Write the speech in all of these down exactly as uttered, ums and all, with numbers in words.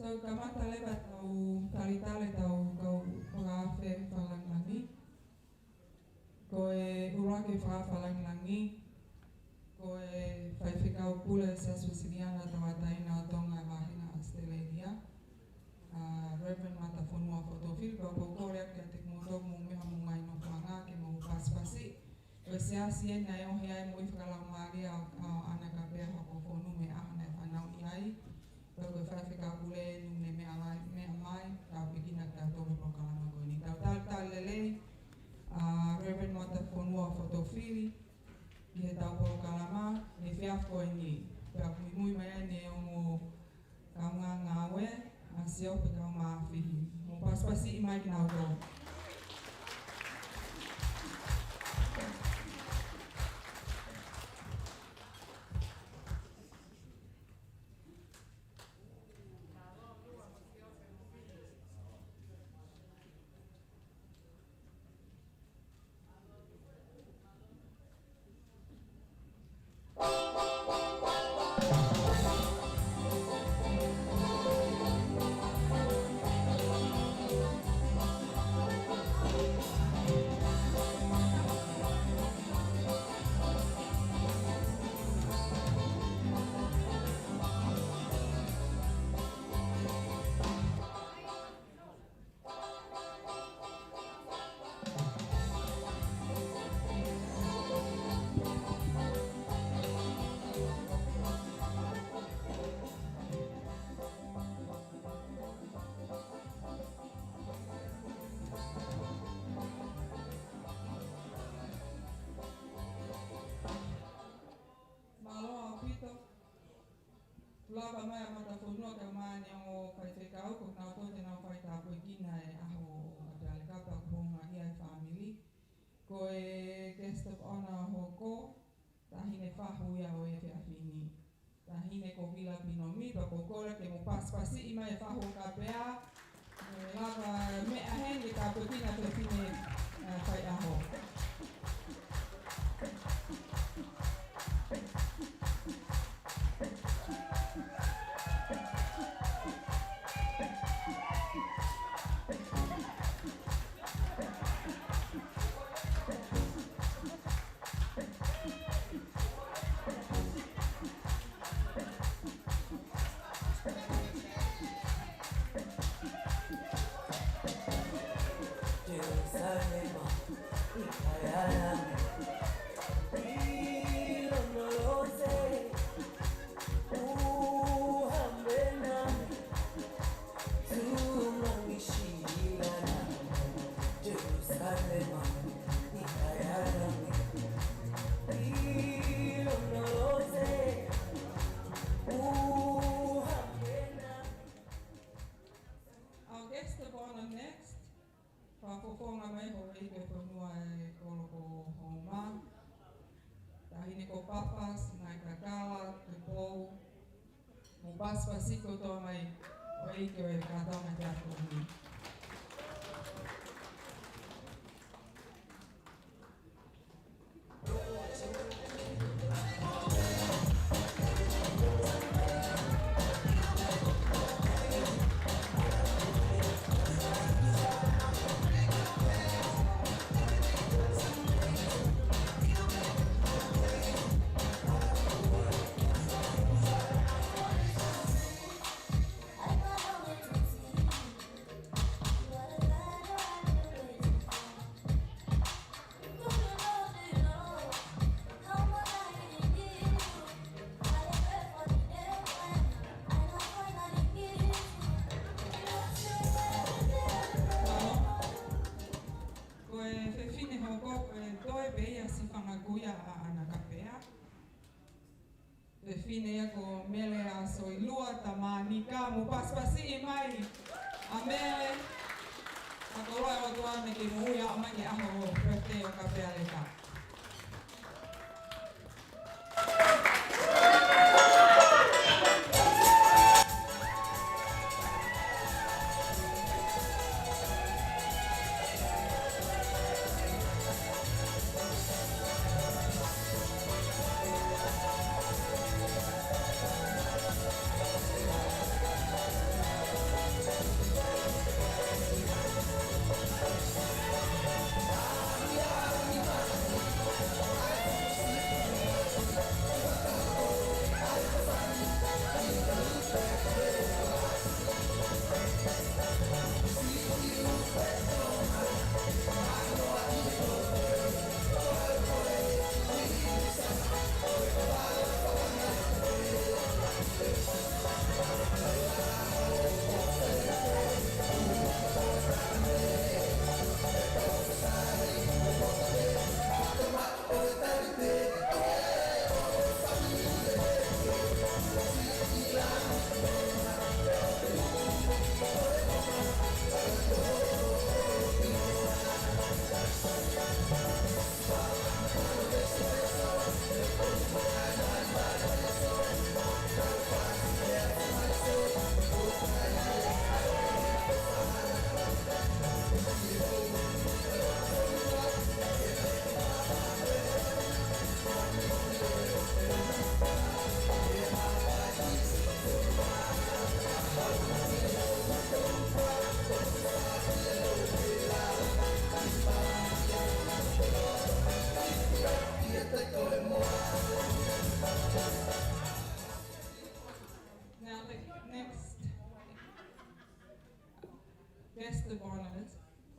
Tau kamata leva ʻetau talitali ʻetau kau fakaafe fakalāngilangi. Ko e ʻuluaki fakaafe fakalāngilangi, ko e Faifekau Pule Siasi Uēsiliana Tauʻatāina ʻo Tonga ʻi he Vahefonua ʻAositelēlia, ʻa Reverend Matafonua Fotofili, pea ʻoku ou kole atu kiate kimoutolu mou meʻa mou ngaahi nofoʻanga ke mou pasipasi. Ko e siasi eni naʻe ohi ai e moʻui fakalaumālie ʻa, ʻa ʻAna Kapea Hokofonu mei he ʻaho naʻe fanauʻi ai. Pea ko e Faifekau Pule eni naʻe meʻa mai, meʻa mai, tāpuekina kitautolu he polokalama ko eni. Tau talitali lelei ʻa Reverend Matafonua Fotofili ʻi heʻetau polokalama he efiafi ko eni. Pea muimui mai eni e ongo kaungāngāue, ʻa Siope Kaumafihi. Mou pasipasiʻi mai kinautolu. Mālō ʻaupito. Lava mai ʻa Matafonua kae ʻumaʻā ʻene ongo faifekau, ko kinautolu te nau fai tāpuekina e ʻaho ʻo e Kapea Leka, pea ʻoku houngaʻia e fāmili. Ko e guest of honour hoko, Taʻahine Fahu ia ʻo e efiafi ni. Taʻahine ko Vila Pinomi, pea ʻoku ou kole ke mou pasipasiʻi mai e fahu ʻo e kapea. ʻE lava meʻa heni ke tāpuekina e fefine, ʻa, faiʻaho. Our guest of honour next. Fakafofonga mai houʻeiki ʻo e fonua ʻi he kolo ko Houma. Taʻahine ko Papa Sinaitakala Tupou. Mou pasipasi kotoa mai houʻeiki ʻo e kātoanga ʻi he efiafi ni. Ko e fefine hoko, ko e toe pē ia siʻi fanga kuia ʻa ʻAna Kapea. Fefine ia ko Mele ʻa Soilua Tamanika, mou pasipasiʻi mai ʻa Mele. Fakakoloa e ʻOtua naʻe kei moʻui ʻo aʻu mai ki he ʻaho ʻo e birthday ʻo e Kapea Leka.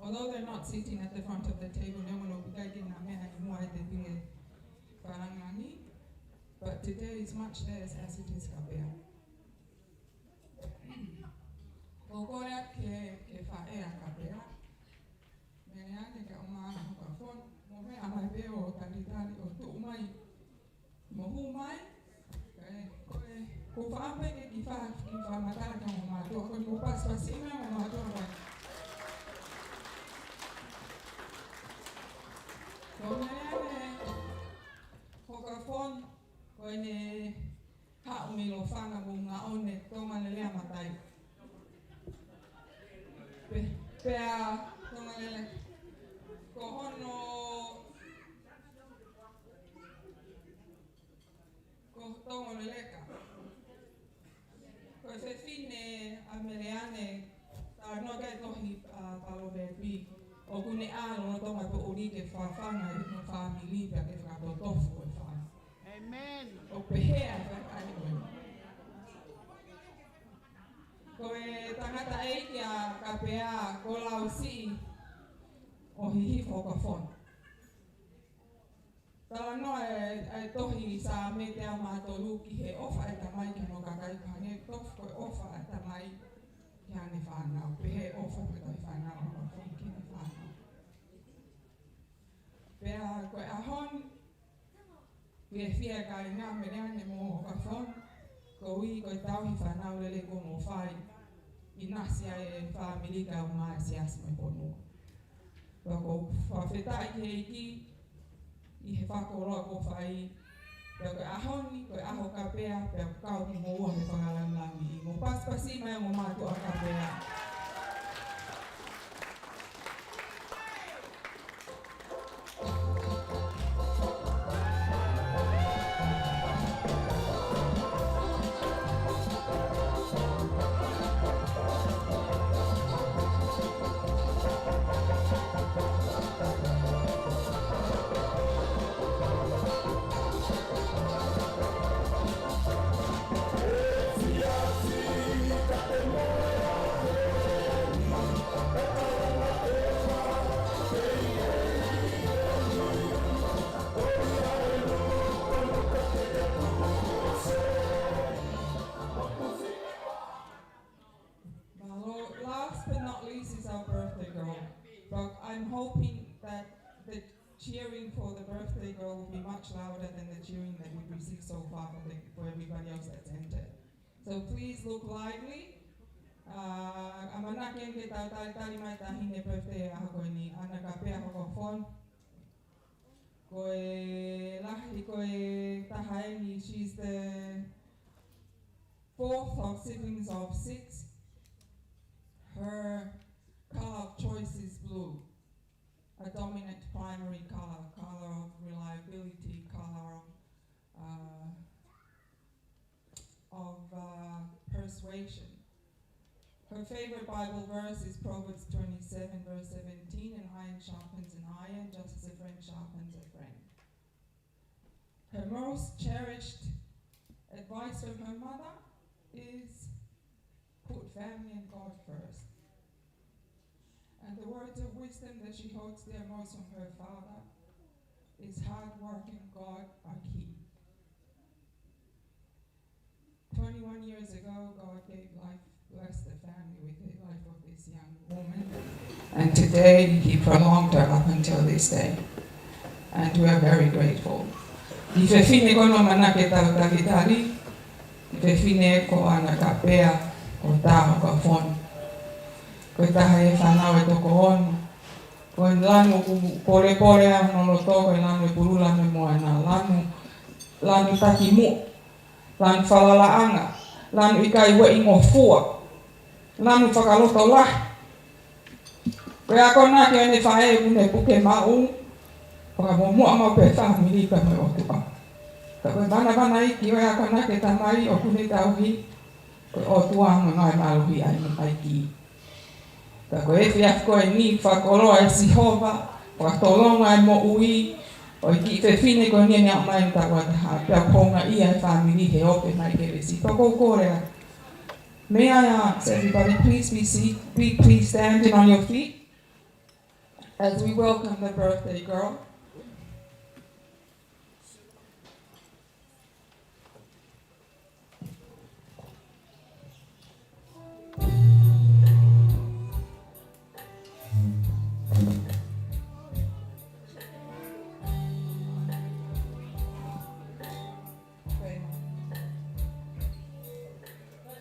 Although they're not sitting at the front of the table, neongo ʻoku ʻikai ke na meʻa ʻi muʻa he tēpile fakalangi, but today is much theirs as it is Kapea. ʻOku ou kole atu ki he, ki he faʻē ʻa Kapea. Meleane kae ʻumaʻā Hokafoni, mou meʻa mai pē ʻo talitali ʻo tuʻu mai. Mou hū mai. Ē, ko e, ʻoku ou fakaʻamu pē ke kiʻi fa-, kiʻi fakamatala ki he ongo mātuʻa, ko e mou pasipasi mai ongo mātuʻa mai. Ko Meleane Hokafoni, ko ʻene haʻu mei Lofanga, Moʻunga ʻOne, Tonga Lelea Matai. Pe-, pea Tonga Lele-, ko hono, ko Tonga Leleka. Ko e fefine ʻa Meleane, talanoa ki ai e tohi, ʻa, Palōveepi, ʻoku ne ʻalu lolotonga e poʻuli ke fafanga ʻene fāmili pea ke fakatotofu e fāmili. Amen. ʻO pehē ʻa e fakaʻaiʻoi. Ko e tangataʻeiki ʻa Kapea ko Lausiʻi ʻo Hihifo Hokafoni. Talanoa e, e tohi Saame teau mā tolu ki he ʻofa ʻa e tamai ki hono kakai, ko hangē tofu ko e ʻofa ʻa e tamai ki heʻene fānau, pehē ʻofa ʻa e tohi fānau ʻa Hokafoni ki heʻene fānau. Pea ko e ʻaho ni, ʻoku fiekainga Meleane mo Hokafoni, koeʻuhi ko e tauhi fānau lelei kuo mou fai, ʻinasi ai e fāmili kae ʻumaʻā e siasi mo e fonua. Pea ʻoku ou fakafetaʻi ki he ʻEiki ʻi he fakakoloa kuo fai, pea ko e ʻaho ni, ko e ʻaho Kapea, pea ʻoku kau kimoua he fakalāngilangiʻi. Mou pasipasi mai ongo mātuʻa Kapea. Mālō, last but not least is our birthday girl. But I'm hoping that the cheering for the birthday girl will be much louder than the cheering that we've received so far for the, for everybody else that's entered. So please look lively. Uh, ʻamanaki ke tau talitali mai e taʻahine birthday ʻaho ko eni, ʻAna Kapea Hokafoni. Ko e lahi, ko e taha eni, she's the fourth of siblings of six. Her color of choice is blue, a dominant primary color, color of reliability, color of, uh, of, uh, persuasion. Her favorite Bible verse is Proverbs twenty-seven, verse seventeen, "An iron sharpens an iron, just as a friend sharpens a friend." Her most cherished advice from her mother is, "Put family and God first." And the words of wisdom that she holds dear most from her father is, "Hard work and God are key." Twenty-one years ago, God gave life, blessed the family with the life of this young woman. And today, he prolonged her up until this day. And we are very grateful. Ko e fefine ko ena ʻoku ʻamanaki ke tau talitali, ko e fefine ko ʻAna Kapea, ko Tao Hokafoni. Ko e taha e fānau ʻe toko ono. Ko e lanu ʻoku pōlepole ai hono loto, ko e lanu ʻe pulu, lanu ʻe moana, lanu, lanu takimuʻa, lanu falalaʻanga, lanu ʻikai ueʻi ngofua, lanu fakalotolahi. Ko e akonaki ʻo ʻene faʻē ʻoku ne puke maʻu, fakamuʻomuʻa maʻu pē fāmili pea mo e ʻOtua. Ka ko e manavanaiki ʻo e akonaki e tamai ʻoku ne tauhi, ko e ʻOtua mo e ngaahi mālohi ʻa e ʻEiki. Ka ko e efiafi ko eni fakakoloa ʻe Sihova, fakatolonga e moʻui ʻo e kiʻi fefine ko eni ʻoku ne aʻu mai ʻi he taʻu ʻe taha, pea ʻoku houngaʻia e fāmili he ope mai kelesi. Pea ʻoku ou kole atu. May I ask everybody, please be seat, be, please stand on your feet. As we welcome the birthday girl.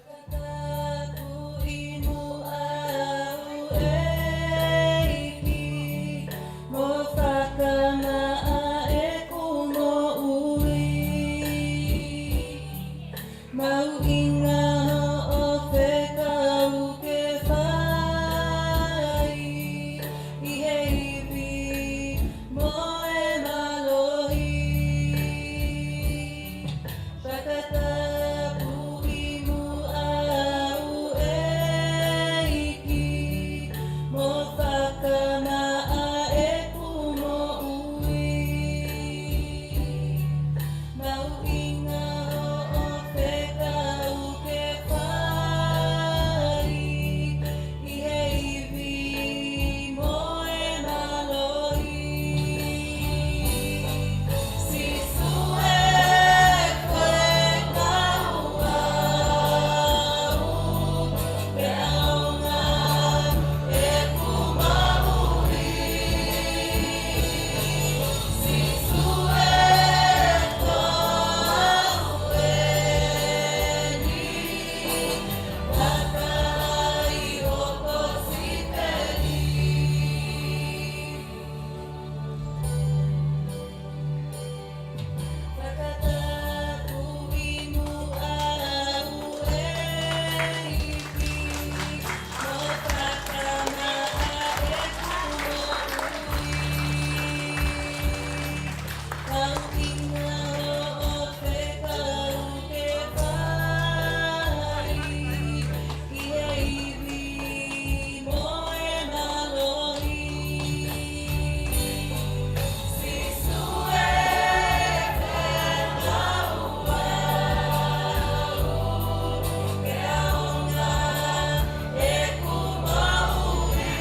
Fakatapu ʻi muʻa au ʻEiki, mo fakamaʻa ʻeku moʻui. Mahuʻinga hoʻo fekau ke fai ʻi he ivi mo e mālohi. Fakatapu ʻi muʻa au ʻEiki, mo fakamaʻa ʻeku moʻui. Mahuʻinga hoʻo fekau ke fai ʻi he ivi mo e mālohi. Sīsū ē, ko e kau au, ke ʻaonga ʻeku moʻui. Sīsū ē, ko au eni, vakai hoku sipeli. Fakatapu ʻi muʻa au ʻEiki, mo fakamaʻa ʻeku moʻui. Mahuʻinga hoʻo fekau ke fai ʻi he ivi mo e mālohi. Sīsū ē, ko e kau au, ke ʻaonga ʻeku moʻui.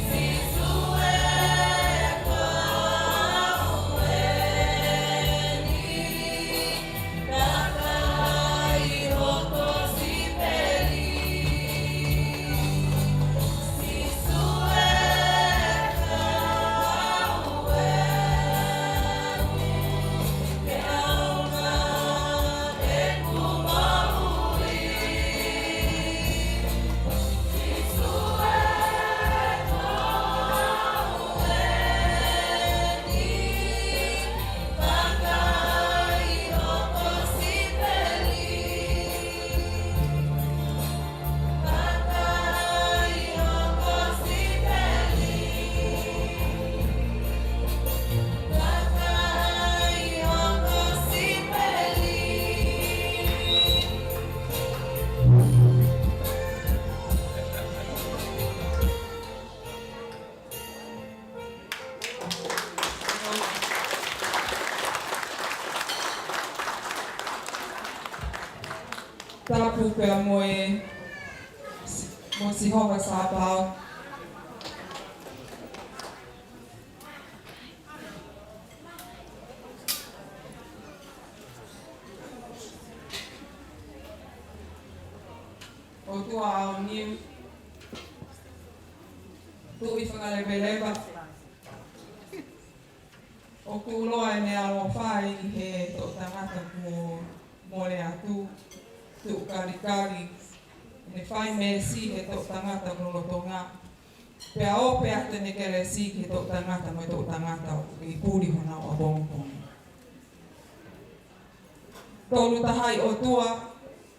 Sīsū ē, ko au eni, vakai hoku sipeli. Sīsū ē, ko au eni, ke ʻaonga ʻeku moʻui. Tapu pea mo e, mo Sihova Sāpaoti. ʻOtua ʻaoniu, Tuʻi fakaleveleva, ʻoku ʻiloa ʻene ʻaloʻofa ʻi he toʻu tangata kuo mole atu, tuʻu kalikali, ʻene fai meesi he toʻu tangata lolotonga, pea ʻoku ʻoatu ʻene kelesi ki he toʻu tangata mo e toʻu tangata ʻoku kei puli honau ʻapongipongi. Tolu Tahaʻi ʻOtua,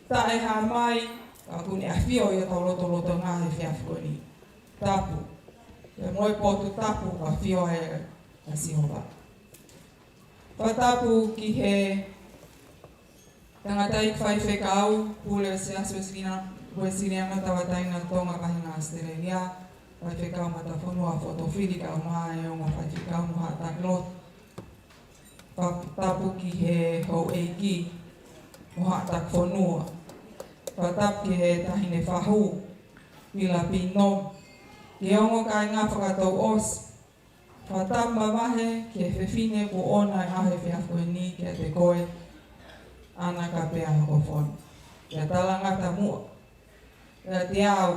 taʻehāmai, ka ʻoku ne ʻafio ʻi hotau lotolotonga he efiafi ko eni. Tapu. Pea mo e potu tapu ʻoku ʻafio ai ʻa Sihova. Fakatapu ki he tangataʻeiki faifekau, Pule Siasi Uēsiliana, Uēsiliana Tauʻatāina Tonga Vahenga ʻAositelēlia, Faifekau Matafonua Fotofili, kae ʻumaʻā e ongo faifekau mo haʻa taki lotu. Fakatapu ki he houʻeiki mo haʻa taki fonua. Fakatapu ki he Taʻahine Fahu, Pila Pino, Ki he ongo kāinga fakatouʻosi, fakatapu mavahe ki he fefine kuo ʻoange ʻa e efiafi ko eni kiate koe, ʻAna Kapea Hokofono. Pea talangata muʻa kiate au,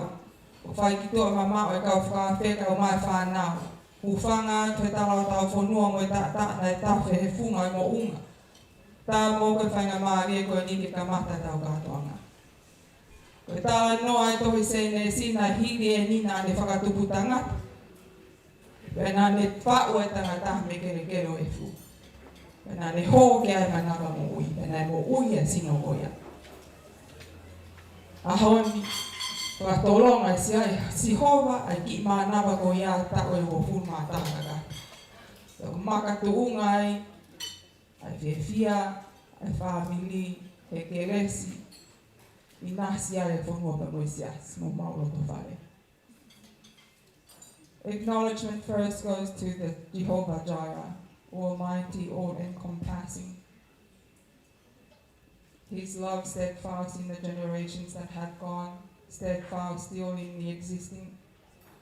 ʻo fai ki tuʻa mamaʻo e kau fakaafe kae ʻumaʻā e fānau. Hūfanga atu he tala ʻo hotau fonua mo e taʻataʻa naʻe tafe he funga e moʻunga. Tā mo ko e faingamālie ko eni ke kamata ʻetau kātoanga. Ko e talanoa ʻa e tohi Sēnesi naʻe hili eni naʻa ne fakatupu tangata. Pea naʻa ne faʻu e tangata mei he kelekele ʻo e efu. Pea naʻa ne hō ki ai e manava moʻui. Pea naʻe moʻui ʻa e sino ko ia. ʻAho ni, fakatolonga ʻe Sihova ʻa e kiʻi manava ko ia taʻu ʻe uofulu mā taha kakato. Pea ʻoku makatuʻunga ai ʻa e fiefia ʻa e fāmili he kelesi, ʻinasi ai e fonua pea mo e siasi, mo mau loto fale. Acknowledgement first goes to the Jehovah Jireh, Almighty, all-encompassing. His love steadfast in the generations that have gone, steadfast still in the existing,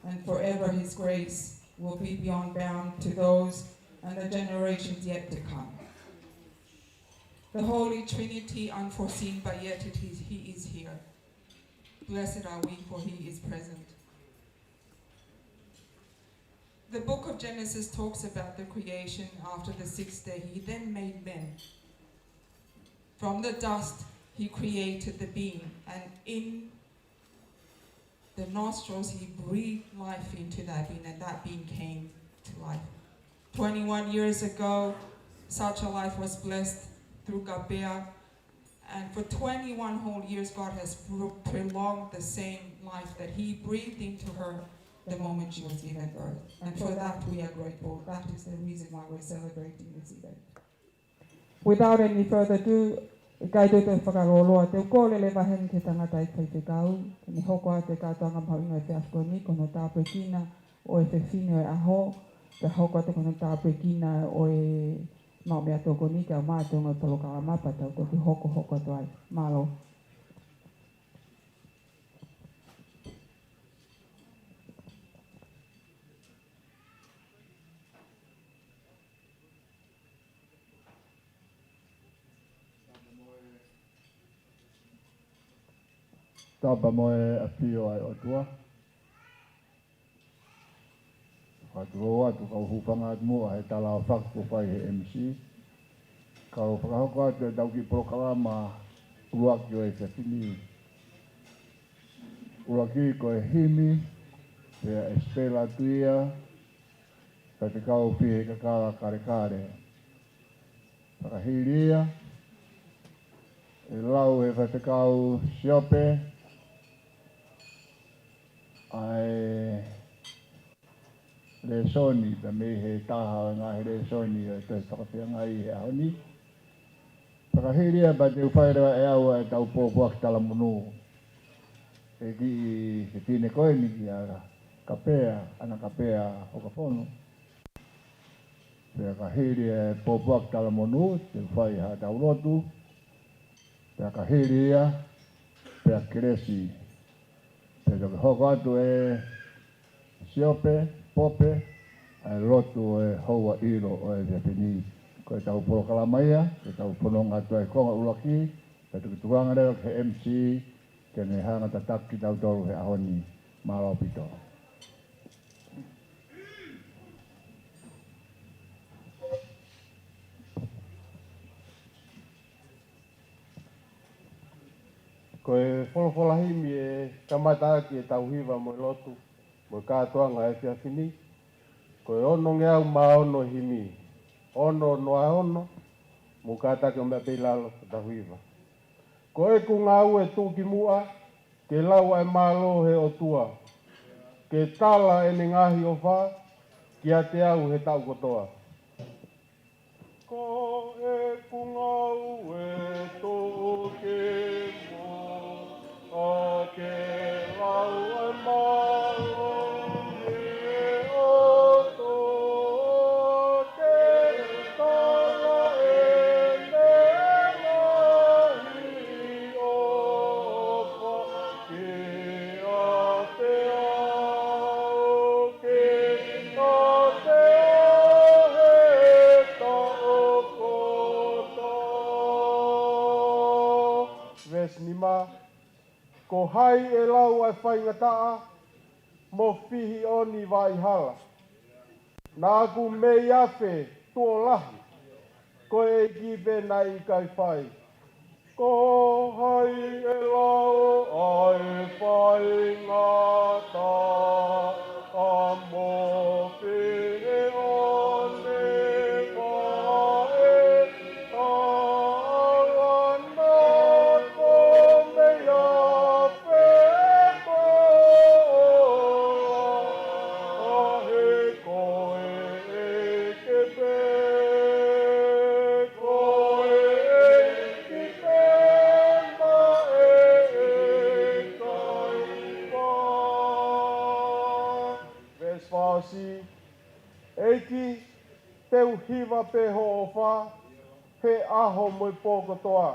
and forever his grace will be beyond bound to those and the generations yet to come. The Holy Trinity unforeseen, but yet it is, he is here. Blessed are we, for he is present. The book of Genesis talks about the creation. After the sixth day, he then made men. From the dust, he created the being, and in the nostrils, he breathed life into that being, and that being came to life. Twenty-one years ago, such a life was blessed through Kapea, and for twenty-one whole years, God has pro-, prolonged the same life that he breathed into her the moment she was given birth. And for that, we are grateful. That is the reason why we're celebrating this event. Without any further ado, ʻikai toe toe fakalōloa, te u kole leva heni ki he tangataʻeiki faifekau, ke ne hoko atu e kātoanga mahuʻinga ʻo e efiafi ko eni, ko hono tāpuekina ʻo e fefine ʻo e ʻaho, pea hoko atu ko hono tāpuekina ʻo e maʻu meʻatokoni, kae ʻumaʻā e ongo polokalama pea tau toki hokohoko atu ai. Mālō. Tapa mo e ʻafio ʻa e ʻOtua. Fakatulou atu, kau hūfanga atu muʻa he tala ʻofa kuo fai ʻe he M C. Kau fakahoko atu ʻetau kiʻi polokalama ʻuluaki ʻo e efiafi ni. ʻUluaki ko e himi, pea ʻe Stella Tuia, Faifekau Fihi Kakala Kalekale. Fakahili ia, ʻe lau ʻe he Faifekau Siope ʻa e lēsoni, pea mei he taha ʻo e ngaahi lēsoni ʻo e tohi fakafeangai he ʻaho ni. Fakahili ia pea te u fai leva ʻe au ʻa ʻetau pōpoaki talamonū. ʻE kiʻi, he fefine ko eni kia Kapea, ʻAna Kapea Hokofono. Pea ka hili e pōpoaki talamonū, te u fai haʻatau lotu. Pea ka hili ia, pea kelesi. Pea toki hoko atu ʻe Siope, Pope, ʻa e lotu ʻo e houa ʻilo ʻo e efiafi ni. Ko ʻetau polokalama ia, ko ʻetau fononga atu ʻa e konga ʻuluaki, pea toki tuku ange leva ki he M C, ke ne hanga tataki kitautolu he ʻaho ni. Mālō ʻaupito. Ko e folofola himi ʻe kamata ʻaki ʻetau hiva mo e lotu, mo e kātoanga ʻo e efiafi ni. Ko e onongeau mā ono himi. Ono noa ono, mou kātaki ʻo meʻa pē ʻi lalo ʻetau hiva. Ko ʻeku ngāue tuʻukimuʻa, ke lau ʻa e mālō ʻo e ʻOtua, ke tala ʻene ngaahi ʻofa, kiate au he taʻu kotoa. Ko ʻeku ngāue tuʻukimuʻa, ke lau ʻa e mālō ʻo e ʻOtua, ke tala ʻene ngaahi ʻofa, kiate au Ko hai ʻe lau ʻa e faingataʻa mo Fihiʻoni vaʻihala? Naʻa ku mei afe tuʻo lahi, ko e ʻEiki pē naʻe ʻikai fai. Ko hai ʻe lau ʻa e faingataʻa mo Fihiʻoni vaʻihala? Naʻa ku mei afe tuʻo lahi, ko e ʻEiki pē, ko e ʻEiki pē naʻe ʻikai fai. Veesi fā ʻosi. ʻEiki, te u hiva pē ho ʻofa he ʻaho mo e pō kotoa,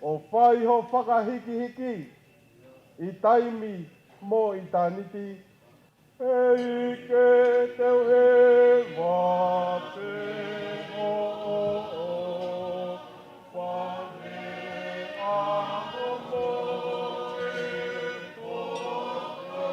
ʻo fai ho fakahikihiki ʻi taimi mo ʻitāniti. ʻEiki, te u hiva pē ho ʻofa he ʻaho mo e pō kotoa.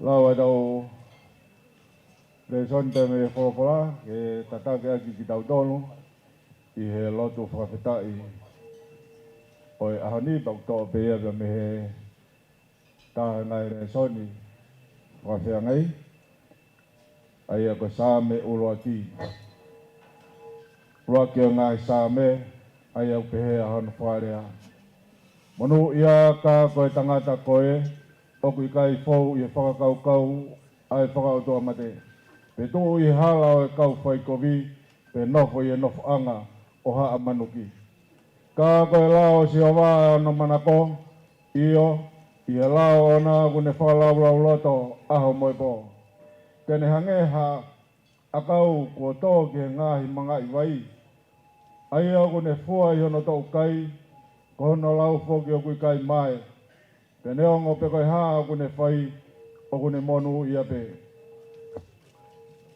Lau ʻetau lēsoni pea mei he folofola ke tataki ʻaki kitautolu ʻi he lotu fakafetaʻi ʻo e ʻaho ni, pea ʻoku toʻo pē ia pea mei he taha e ngaahi lēsoni fakafeangai, ʻa ia ko e Saame ʻuluaki. ʻUluaki ʻo e ngaahi Saame, ʻa ia ʻoku pehē ʻa hono fakalea: Monūʻia ka ko e tangata ko ē ʻoku ʻikai fou ʻi he fakakaukau ʻa e fakaʻotuamate, pe tuʻu ʻi he hala ʻo e kau faikovi, pe nofo ʻi he nofoʻanga ʻo haʻa manuki. Ka ko e lao ʻo Sihova ʻa hono manako, ʻio, ʻi he lao ʻoʻona ʻoku ne fakalaulauloto ʻaho mo e pō. Te ne hangē ha ʻakau kuo tō ki he ngaahi mangaʻi vai, ʻa ia ʻoku ne fua ʻi hono toʻukai, ko hono lau foki ʻoku ʻikai mae. Pea neongo pe ko e hā ʻoku ne fai, ʻoku ne monūʻia pē.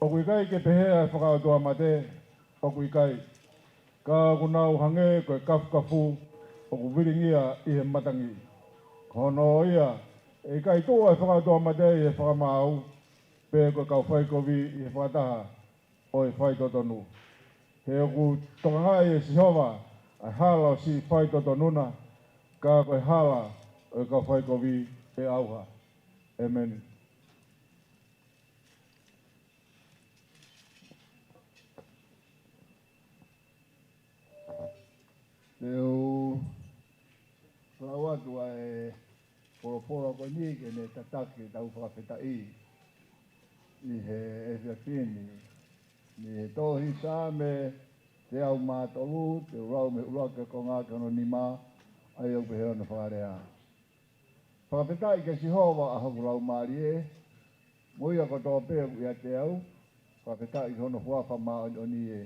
ʻOku ʻikai ke pehē ʻa e fakaʻotuamate, ʻoku ʻikai. Ka ʻoku nau hangē ko e kafukafu ʻoku vilingia ʻi he matangi. Ko hono ʻuhinga ia, ʻe ʻikai tuʻu ʻa e fakaʻotuamate ʻi he fakamaau, pe ko e kau faikovi ʻi he fakataha ʻo e faitotonu. He ʻoku tokangaʻi ʻe Sihova ʻa e hala ʻo siʻi faitotonu na, ka ko e hala ʻo e kau faikovi ʻe ʻauha. ʻĒmeni. Te u lau atu ʻa e folofola ko eni ke ne tataki ʻetau fakafetaʻi ʻi he efiafi ni, mei he tohi Saame teau mā tolu, te u lau mei he ʻuluaki konga ki hono nima, ʻa ia ʻoku pehē hono fakalea: Fakafetaʻi kia Sihova, ʻa hoku laumālie, mo ia kotoa pē ʻoku ʻiate au, fakafetaʻi ki hono huafa māʻoniʻoni ē.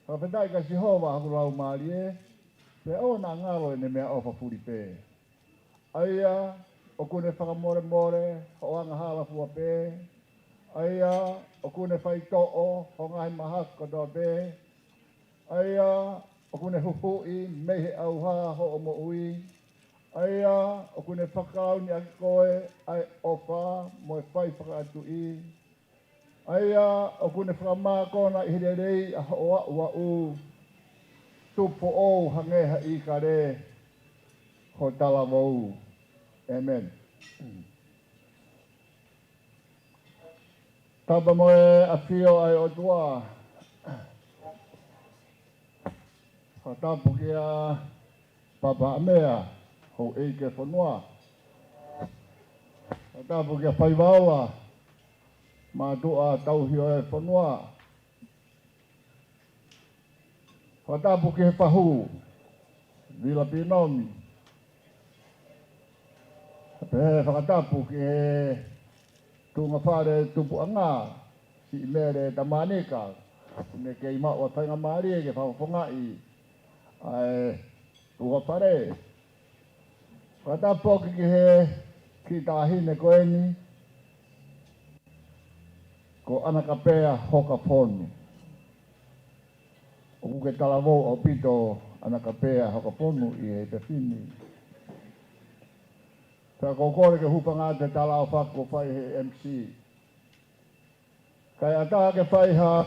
Fakafetaʻi kia Sihova, ʻa hoku laumālie, pea ʻoua naʻa ngalo ʻene meʻaʻofa fulipē. ʻA ia ʻoku ne fakamolemole hoʻo angahala fua pē, ʻa ia ʻoku ne faitoʻo hoʻo ngaahi mahaki kotoa pē, ʻa ia ʻoku ne huhuʻi mei he ʻauha hoʻo moʻui, ʻa ia ʻoku ne fakaauni ʻaki koe ʻa e ʻofa mo e fai fakaʻatuʻi, ʻa ia ʻoku ne fakamākona ʻi he lelei ʻa hoʻo aʻuaʻu, tupu foʻou hangē ha ʻīkale ho talavou. ʻĒmeni. Tapa mo e ʻafio ʻa e ʻOtua. Fakatapu kia Papa Haʻamea, houʻeiki e fonua. Fakatapu kia Faivaola, mātuʻa tauhi ʻo e fonua. Fakatapu ki he fahu, Vila Pinomi. Pea pehē fakatapu ki he tuʻunga fale Tupuʻanga, Siʻi Mele Tamanika, ʻoku ne kei maʻu ʻa e faingamālie ke fakafofongaʻi ʻa e tuʻunga fale. Fakatapu foki ki he kiʻi taʻahine ko eni, ko ʻAnakapea Hokafonu. ʻOku ke talavou ʻaupito ʻAnakapea Hokafonu ʻi he efiafi ni. Pea ʻoku ou kole ke u hūfanga atu he talaʻofa kuo fai ʻe he M C. Kae ʻatā ke fai ha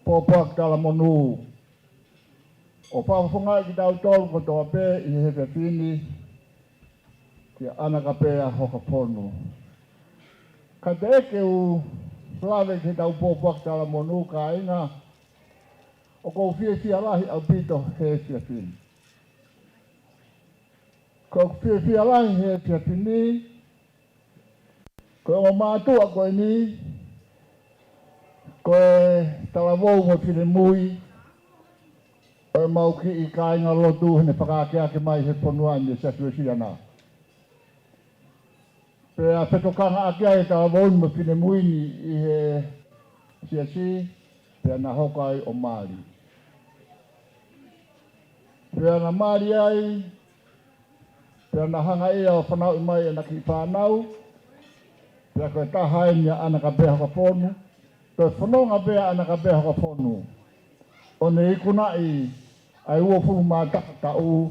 pōpoaki talamonū ʻo fakafofongaʻi kitautolu kotoa pē ʻi he efiafi ni kia ʻAnakapea Hokafonu. Ka teʻeki ke u lave ki heʻetau pōpoaki talamonū, kāinga, ʻoku ou fiefia lahi ʻaupito he efiafi ni. ʻOku ou fiefia lahi he efiafi ni, ko e ongo mātuʻa ko eni, ko e talavou mo e finemui ʻo ʻemau kiʻi kāingalotu heʻene fakaakeake mai he fonua ni ʻa e Siasi Uēsiliana. Pea fetokangaʻaki ai e talavou ni mo e finemui ni ʻi he siasi, pea na hoko ai ʻo mali. Pea na mali ai, pea na hanga ia ʻo fanauʻi mai ʻena kiʻi fānau, pea ko e taha eni ʻa ʻAnakapea Hokafonu, ko e fononga pē ʻa ʻAnakapea Hokafonu ʻo ne ikunaʻi ʻa e uofulu mā taha taʻu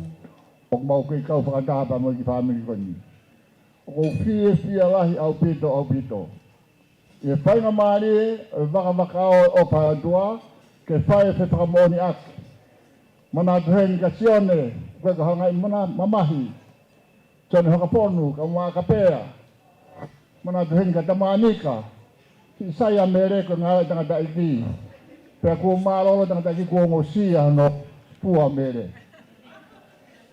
ʻoku mau kei kau fakataha pea mo e kiʻi fāmili ko eni. ʻOku ou fiefia lahi ʻaupito, ʻaupito ʻi he faingamālie ʻo e vakavakao ʻo e ʻOtua ke fai e fefakamoʻoniʻaki. Manatu heni kia Sione, ko e ka hangai mana mamahi, Sione Hokafonu, kae ʻumaʻā ʻAnakapea. Manatu heni kia Tamanika, Siʻi Saia Mele, ko e ngāue ʻa e tangataʻeiki. Pea kuo mālōlō e tangataʻeiki, kuo ongosia hono fua Mele.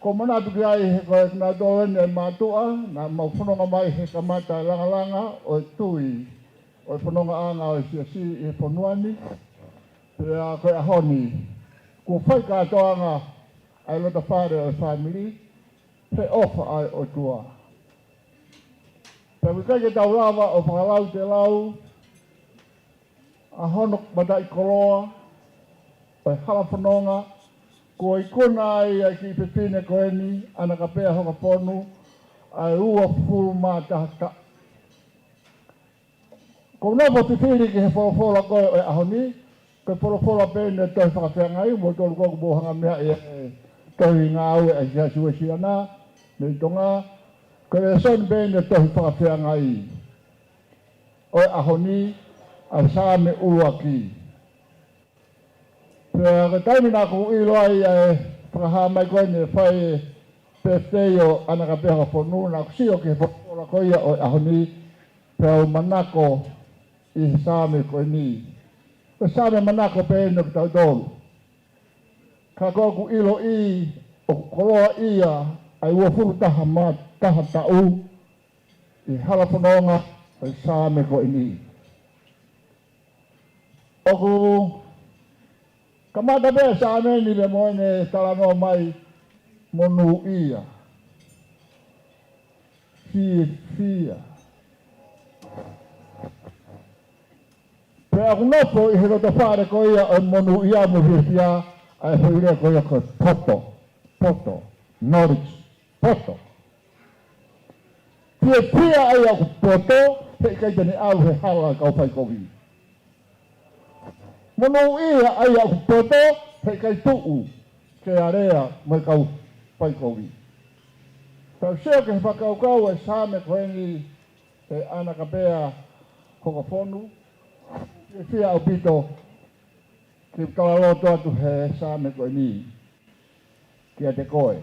ʻOku ou manatu ki ai he ko e kinautolu eni e mātuʻa naʻa mau fononga mai he kamata e langalanga ʻo e tui ʻo e fonongaʻanga ʻo e siasi ʻi he fonua ni. Pea ko e ʻaho ni, kuo fai kātoanga ʻa e loto fale ʻo e fāmili he ʻofa ʻa e ʻOtua. Pea ʻoku ʻikai ke tau lava ʻo fakalautelau ʻa hono mataʻikoloa ʻo e hala fononga kuo ikuna ai ʻa e kiʻi fefine ko eni, ʻAnakapea Hokafonu, ʻa e uofulu mā taha taʻu. ʻOku ou nofo ʻo fifili ki he folofola ko ē ʻo e ʻaho ni, ko e folofola pē eni ʻo e tohi Fakafeangai, mo tolu ko ē ʻoku mou hanga meaʻi e tohi Ngāue ʻa e Siasi Uēsiliana mei Tonga, ko e lēsoni pē eni ʻo e tohi Fakafeangai ʻo e ʻaho ni, ʻa e Saame ʻuluaki. Pea ko e taimi naʻa ku ʻilo ai ʻa e fakahā mai ko eni ʻe fai e birthday ʻo ʻAnakapea Hokafonu, naʻa ku sio ki he folofola ko ia ʻo e ʻaho ni, pea u manako ʻi he Saame ko eni. Ko e Saame manako pē eni ʻo kitautolu. Ka ʻoku ou ʻiloʻi ʻoku koloaʻia ʻa e uofulu taha mā taha taʻu ʻi he hala fononga ʻo e Saame ko eni. ʻOku kamata pē ʻa e Saame ni pea mo ʻene talanoa mai, monūʻia, fiefia. Pea ʻoku nofo ʻi he loto fale ko ia ʻo e monūʻia mo e fiefia ʻa e foʻi lea ko ia ko e poto, poto, knowledge, poto. Fiefia ʻa ia ʻoku poto, he ʻikai te ne ʻalu he hala ʻo e kau faikovi. Monūʻia ʻa ia ʻoku poto, he ʻikai tuʻu ke alea mo e kau faikovi. Tau sio ki he fakakaukau ʻa e Saame ko eni ʻa ʻAnakapea Hokafonu, fiefia ʻaupito ke u talaloto atu he Saame ko eni kiate koe.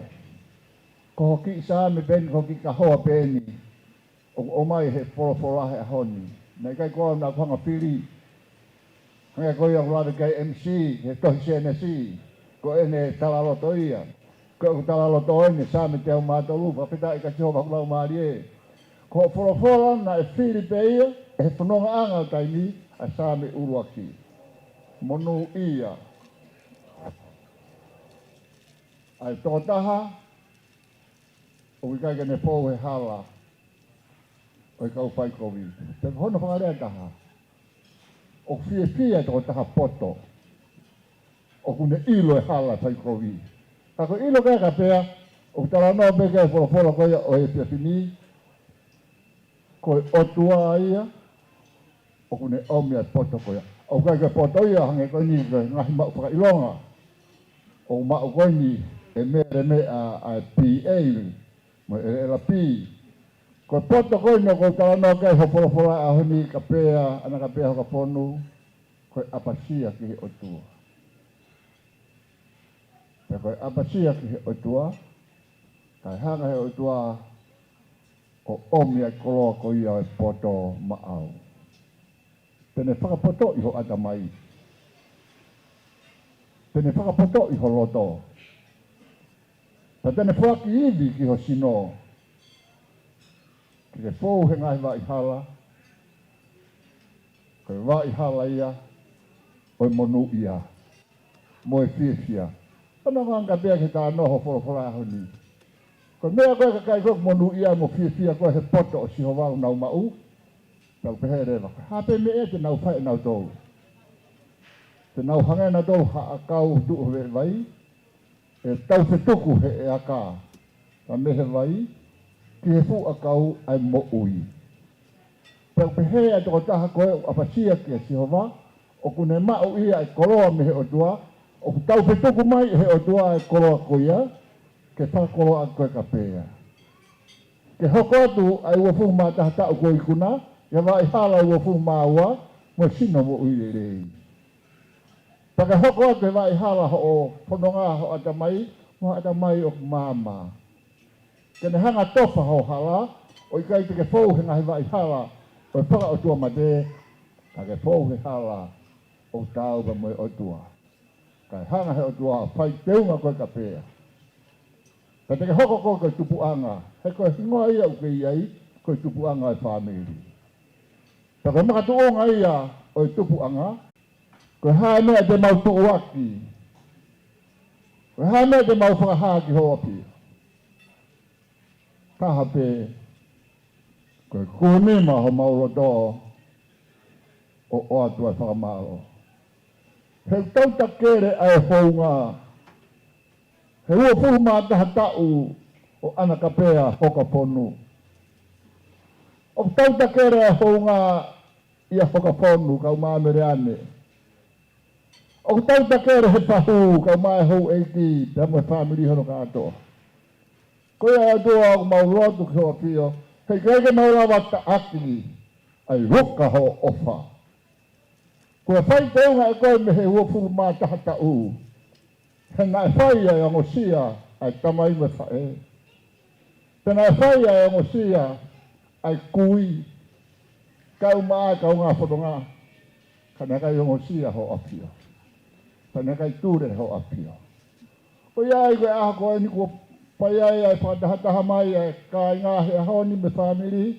Ko hoʻo kiʻi Saame pē eni, ko hoʻo kiʻi kahoa pē eni ʻoku ʻomai he folofola he ʻaho ni. Naʻe ʻikai ko au naʻa ku hanga fili. Hangē ko ia ʻoku lave ki ai e M C he tohi Sēnesi, ko ʻene talaloto ia. Ko ʻeku talaloto eni, Saame teau mā tolu, fakafetaʻi kia Sihova hoku laumālie. Ko hoʻo folofola naʻe fili pē ia ʻe he fonongaʻanga ʻo taimi, ʻa e Saame ʻuluaki. Monūʻia. ʻa e tokotaha ʻoku ʻikai ke ne fou he hala ʻo e kau faikovi. Pea ko hono fakalea ʻe taha, ʻoku fiefia e tokotaha poto ʻoku ne ʻilo e hala faikovi. Ka ko e ʻilo ko ia ʻa e kapea, ʻoku talanoa pē ki ai e folofola ko ia ʻo e efiafi ni, ko e ʻOtua ia ʻoku ne ʻomi ʻa e poto ko ia. ʻOku ʻikai ko e poto ia hangē ko eni ko e ngaahi maʻu fakaʻilonga ʻoku maʻu ko eni ʻe meʻa, ʻe meʻa ʻa e P A mo e L P. Ko e poto ko eni ʻoku ou talanoa ki ai he folofola ʻaho ni, kapea, ʻAna Kapea Hokafonu, ko e ʻapasia ki he ʻOtua. Pea ko e ʻapasia ki he ʻOtua, kae hanga he ʻOtua ʻo ʻomi ʻa e koloa ko ia ʻo e poto maʻau. Te ne fakapotoʻi ho ʻatamai. Te ne fakapotoʻi ho loto. Pea te ne foaki ivi ki ho sino. Ke ke fou he ngaahi vaʻa hala, ko e vaʻa hala ia ʻo e monūʻia mo e fiefia. Ko e anga kapea ke talanoa ho folofola ʻaho ni. Ko e meʻa ko ē ʻa e kakai ko ē ʻoku monūʻia mo fiefia ko ē he poto ʻo Sihova ʻoku nau maʻu. Tau pehē leva, ko e hā pē meʻa te nau fai ʻe nautolu? Te nau hangē nautolu ha ʻakau tuʻu he vai, ʻe taufetuku he ʻeaka, ka mei he vai ki he fuʻu ʻakau ʻa e moʻui. Pea ʻoku pehē ʻa e tokotaha ko ē ʻoku ʻapasia kia Sihova, ʻoku ne maʻu ia e koloa mei he ʻOtua, ʻoku taufetuku mai ʻe he ʻOtua e koloa ko ia, ke fakakoloa ʻaki ko e kapea. Ke hoko atu ʻa e uofulu mā taha taʻu kuo ikuna, ʻi he vaʻa hala uofulu mā ua, mo e sino moʻui lelei. Pea ke hoko atu he vaʻa hala hoʻo fononga, ho ʻatamai, mo ha ʻatamai ʻoku maama. Ke ne hanga tofa ho hala, ʻo ʻikai te ke fou he ngaahi vaʻa hala ʻo e fakaʻotuamate, ka ke fou he hala ʻoku taau pea mo e ʻOtua. Kae hanga he ʻOtua ʻo fai teunga ko e kapea. Pea te ke hoko koe ko e tupuʻanga, he ko e hingoa ia ʻoku ke ʻi ai, ko e tupuʻanga ʻo e fāmili. Pea ko e makatuʻunga ia ʻo e tupuʻanga, ko e hā e meʻa te mau tuʻuaki, ko e hā e meʻa te mau fakahā ki ho ʻAfio. Taha pē, ko e kūnima homau loto ʻo ʻoatu ʻa e fakamālō. He ʻoku tautakele ʻa e hounga he uofulu mā taha taʻu ʻo ʻAna Kapea Hokafonu. ʻOku tautakele ʻa e hounga ʻia Hokafonu, kau Māmeleane. ʻOku tautakele he fahu, kau mai houʻeiki, pea mo e fāmili hono kātoa. Ko ia ʻOtua ʻoku mau lotu ki ho ʻAfio, he ʻikai ke mau lava taʻaki ʻa e uka hoʻo ʻofa. Ko e fai teunga ʻe koe mei he uofulu mā taha taʻu, he naʻe fai ʻa e ongosia ʻa e tamai mo e faʻē. Pea naʻe fai ʻa e ongosia ʻa e kui, kau mai ʻa e kaungā fononga, ka naʻe ʻikai ongosia ho ʻAfio. Ka naʻe ʻikai tule ho ʻAfio. Ko ia ai ko e ʻaho ko eni kuo fai ai ʻa e fakatahataha mai ʻa e kāinga he ʻaho ni mo e fāmili,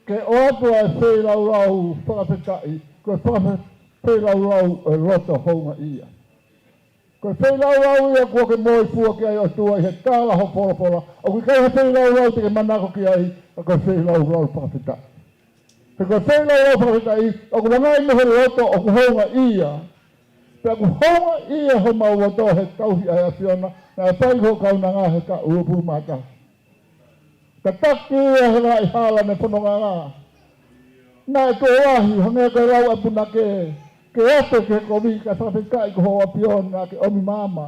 ke ʻoatu ʻa e feilaulau fakafetaʻi, ko e fakafe-, feilaulau ʻo e loto houngaʻia. Ko e feilaulau ia kuo ke moifua ki ai ʻOtua ʻi he tala ho folofola. ʻOku ʻikai ha feilaulau te ke manako ki ai, ka ko e feilaulau fakafetaʻi. He ko e feilaulau fakafetaʻi, ʻoku langaʻi mei he loto ʻoku houngaʻia. Pea ʻoku houngaʻia homau loto he tauhi ʻa e ʻAfiona, naʻe fai ho kaunanga he taʻu uofulu mā taha. Tataki ia he vaʻa hala ne fononga. Naʻe tuʻo lahi, hangē ko e lau ʻa e punake, ke ʻoatu ki he kovi, ka fakafetaʻi ko ho ʻAfio naʻa ke ʻomi maama.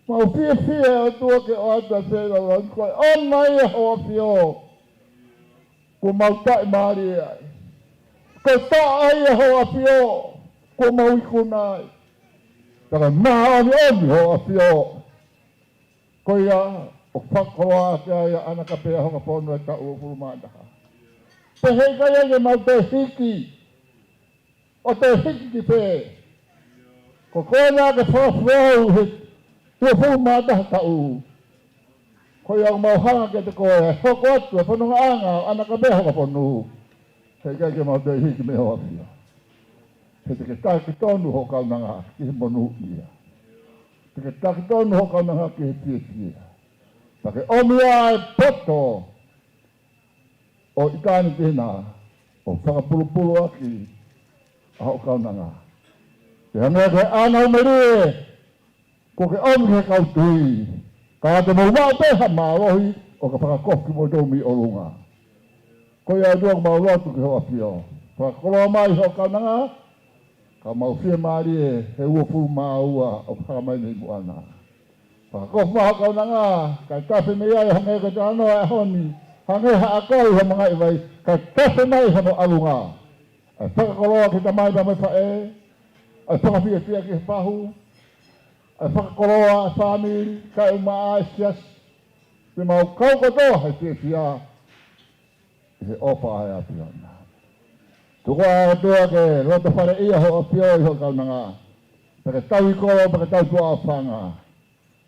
Mau fiefia ʻOtua ke ʻoatu ʻa e feilaulau, ko e ʻofa ia ho ʻAfio. Kuo mau taʻimālie ai. Ko e taʻa ia ho ʻAfio, kuo mau ikuna ai. Pea ko e māʻoniʻoni ho ʻAfio. Ko ia ʻoku fakakoloa ʻaki ai ʻa ʻAna Kapea Hokafonu e taʻu uofulu mā taha. Pea heʻikai ai ke mau toe hiki, ʻo toe hiki ki fē. Ko koe naʻa ke fakafoʻou he uofulu mā taha taʻu. Ko ia ʻoku mau hanga kiate koe, hoko atu e fonongaʻanga ʻo ʻAna Kapea Hokafonu. Heʻikai ke mau toe hiki mei ho ʻAfio. He te ke taki tonu ho kaunanga ki he monūʻia. Te ke taki tonu hoʻo kaunanga ki he fiefia. Pea ke ʻomi ʻa e poto ʻo ʻitāniti na ʻo fakapulupuluʻaki ʻa hoʻo kaunanga. Ke hangē ko e ʻaho melie kuo ke ʻomi ki he kau tui. Ka te mou maʻu pē ha mālohi ʻo ka fakakofu kimoutolu mei ʻolunga. Ko ia ʻOtua, ʻoku mau lotu ki hoʻo ʻAfio. Fakakoloa mai hoʻo kaunanga, ka mau fiemālie he uofulu mā ua ʻoku hā mai mei muʻa na. Fakakofu mai hoʻo kaunanga, kae tafe mei ai, hangē ko e talanoa ʻo e ʻaho ni, hangē ha ʻakohi ʻi ha mangaʻi vai, kae tafe mai hono ʻalunga ʻa e fakakoloa ki he tamai pea mo e faʻē, ʻa e fakafiefia ki he fahu, ʻa e fakakoloa ʻa e fāmili, kae ʻumaʻā ʻa e siasi. Te mau kau kotoa he fiefia ʻi he ʻofa ʻa e ʻAfiona. Tuku ā ʻOtua ke loto faleʻia hoʻo ʻAfio ʻi hoʻo kaunanga. Pea ke tauhi kolo, pea ke tauhi tuʻa ʻofaʻanga.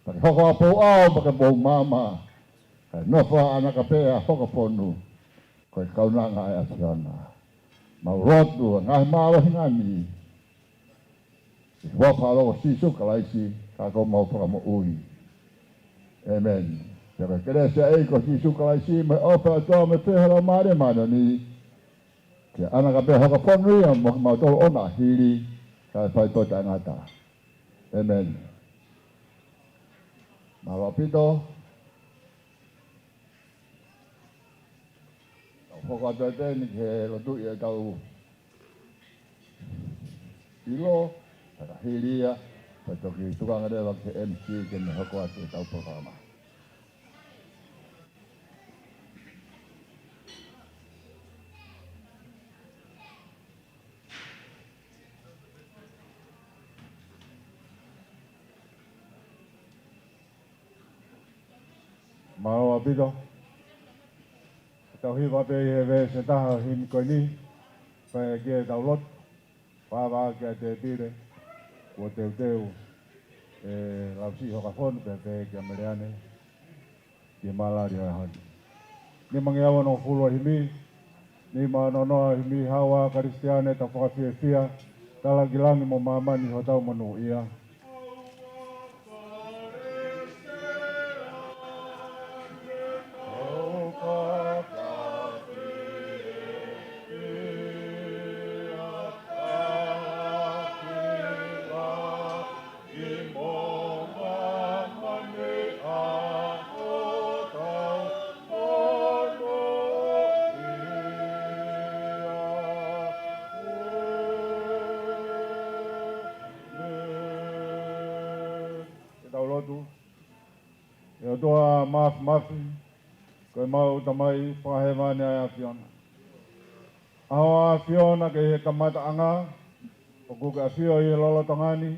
Pea ke hoko ʻa Pouʻau, pea ke Pou Maama. Kae nofo ʻa ʻAnakapea Hokafonu. Ko e kaunanga ʻa e ʻAfiona. Mau lotu ʻa e ngaahi mālohinga ni ʻi he huafa ʻo Sīsū Kalaisi, ko homau Fakamoʻui. ʻĒmeni. Pea ko e kelesi ʻa e ʻEiki ko Sīsū Kalaisi, mo e ʻofa ʻa e ʻOtua, mo e feohi ʻa e Laumālie Māʻoniʻoni, ke ʻanakapea Hokafonu ia mo kimautolu ʻo na hili, kae fai pē ʻo taʻengata. ʻĒmeni. Mālō ʻaupito. Tau hoko atu ai pē eni ki he lotu ʻi heʻetau ʻilo, pea ka hili ia, pea toki tukuange leva ki he M C ke ne hoko atu ʻetau polokalama. Mālō ʻaupito. Tau hiva pē ʻi he veesi ʻe taha ʻo e himi ko eni, pea ke tau lotu, pea vā ki he tēpile, kuo teuteu ʻe Lausiʻi Hokafonu pea pehē kia Meleane, ki he mālali ʻo e ʻaho ni. Nima ngeau onongofulu ʻa e himi, nima ono noa ʻa e himi. Haʻu ā Kalisitiane, tau fakafiefia, tala ki langi mo māmani hotau monūʻia. Ke tau lotu. ʻE ʻOtua Māfimafi, ko ʻemau Tamai Fakahēvani ʻa e ʻAfiona. ʻA hoʻo ʻAfiona kei he kamataʻanga, ʻoku ke ʻafio ʻi he lolotonga ni,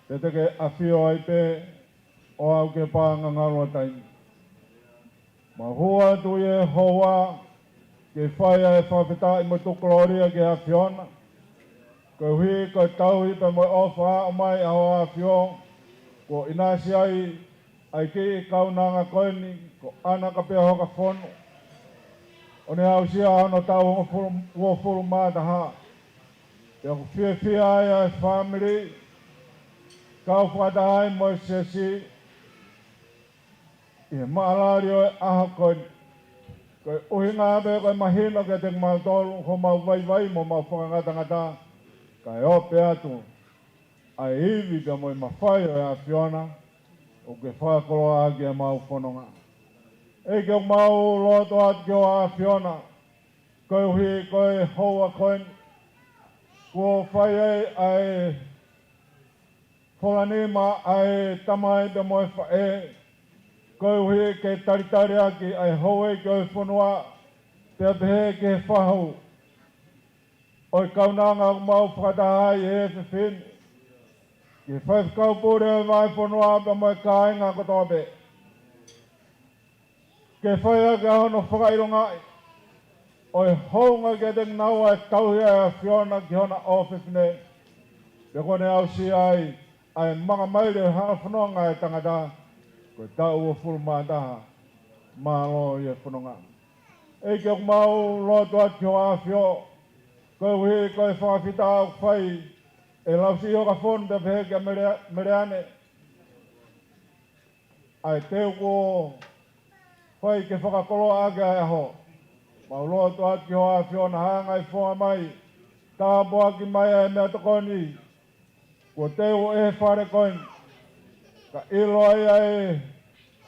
pea te ke ʻafio ai pē ʻo aʻu ki he paʻanga ngaluʻa taimi. Mau hū atu ʻi he houa, ke fai ʻa e fakafetaʻi mo e tukulōlia ki he ʻAfiona, koeʻuhi ko e tauhi pea mo e ʻofa ʻoku ʻomai ʻa hoʻo ʻAfio, kuo ʻinasi ai ʻa e kiʻi kaunanga ko eni, ko ʻAnakapea Hokafonu, ʻo ne aʻusia hono taʻu hongofulu, uofulu mā taha. Pea ʻoku fiefia ai ʻa e fāmili, kau fakataha ai mo e siasi, ʻi he maʻalali ʻo e ʻaho ko eni. Ko e ʻuhinga pē ko e mahino kiate kimautolu homau vaivai mo homau fakangatangata, kae ope atu ʻa e ivi pea mo e mafai ʻo e ʻAfiona, ʻoku ke fakakoloa ʻaki ʻemau fononga. ʻEiki, ʻoku mau lotu atu ki hoʻo ʻAfiona, koeʻuhi ko e houa ko eni, kuo fai ai ʻa e fola nima ʻa e tamai pea mo e faʻē, koeʻuhi ke talitali ʻaki ʻa e houʻeiki ʻo e fonua, pea pehē ki he fahu ʻo e kaunanga ʻoku mau fakataha ai he efiafi ni, ki he faifekau pule ʻo e vahefonua pea mo e kāinga kotoa pē. Ke fai ʻaki ʻa hono fakaʻilongaʻi ʻo e hounga kiate kinaua ʻa e tauhi ʻa e ʻAfiona ki hona ʻofefine, pea kuo ne aʻusia ai ʻa e makamaile ʻo e halafononga ʻa e tangata, ko e taʻu uofulu mā taha. Mālō ʻi he fononga. ʻEiki, ʻoku mau lotu atu ki hoʻo ʻAfio, koeʻuhi ko e fakafetaʻi ʻoku fai ʻE Lausiʻi Hokafonu, pea pehē kia Melea-, Meleane, ʻa e teu kuo fai ke fakakoloa ʻaki ʻa e ʻaho. Mau lotu atu ki hoʻo ʻAfio na, hanga ʻe he fofonga mai, tāpuaki mai ʻa e meʻatokoni kuo teu ʻe he fale ko eni, ka ʻilo ai ʻa e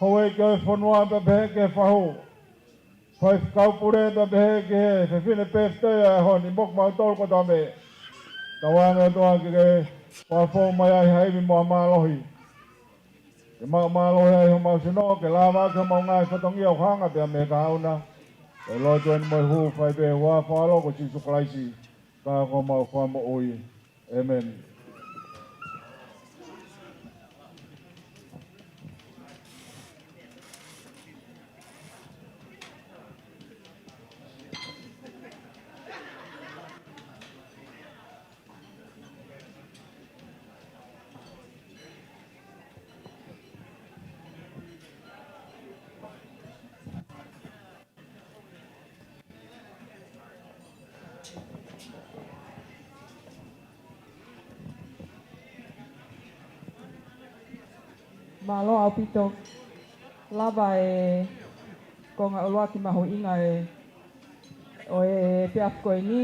houʻeiki ʻo e fonua pea pehē ki he fahu, faifekau pule pea pehē ki he fefine pefitei ʻo e ʻaho ni, mo kimautolu kotoa pē. Tau anga atu ā ke ke fakafou mai ai ha ivi mo ha mālohi, ke maʻu mālohi ai homau sino, ke lava ʻaki homau ngaahi fatongia ʻo hanga pē mei he kahaʻu na. ʻE lotu eni mo e hū fai pē he huafa ʻo e ʻAlo ko Sīsū Kalaisi, ka ko homau Fakamoʻui. ʻĒmeni. Mālō ʻaupito. Lava e konga ʻuluaki mahuʻinga ʻo e efiafi ko eni,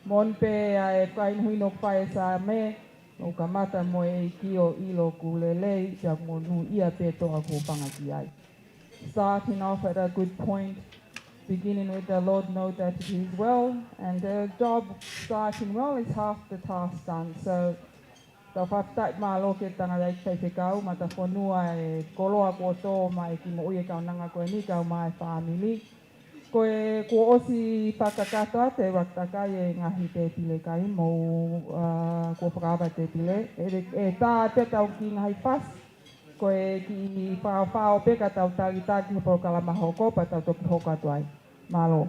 moʻoni pē ʻa e fakahinohino ʻoku fai ʻe Saame, ʻo kamata mo e ʻEiki ʻo ʻilo ʻoku lelei, pea monūʻia pē toʻa kuo hūfanga ki ai. Starting off at a good point, beginning with the Lord know that it is well, and the job starting well is half the task done. So, tau fakafetaʻi mālō ki he tangataʻeiki faifekau, matafonua, e koloa kuo tō mai ki moʻui e kaunanga ko eni, kau mai e fāmili. Ko e kuo ʻosi fakakakato atu e ʻuluaki takai e ngaahi tēpile kai mo, ʻa, kuo fakaava tēpile. ʻE, ʻe tā pē tau ki he ngaahi fasi. Ko e kiʻi fakaʻofoʻofa pē ka tau talitali ki he polokalama hoko, pea tau toki hoko atu ai. Mālō.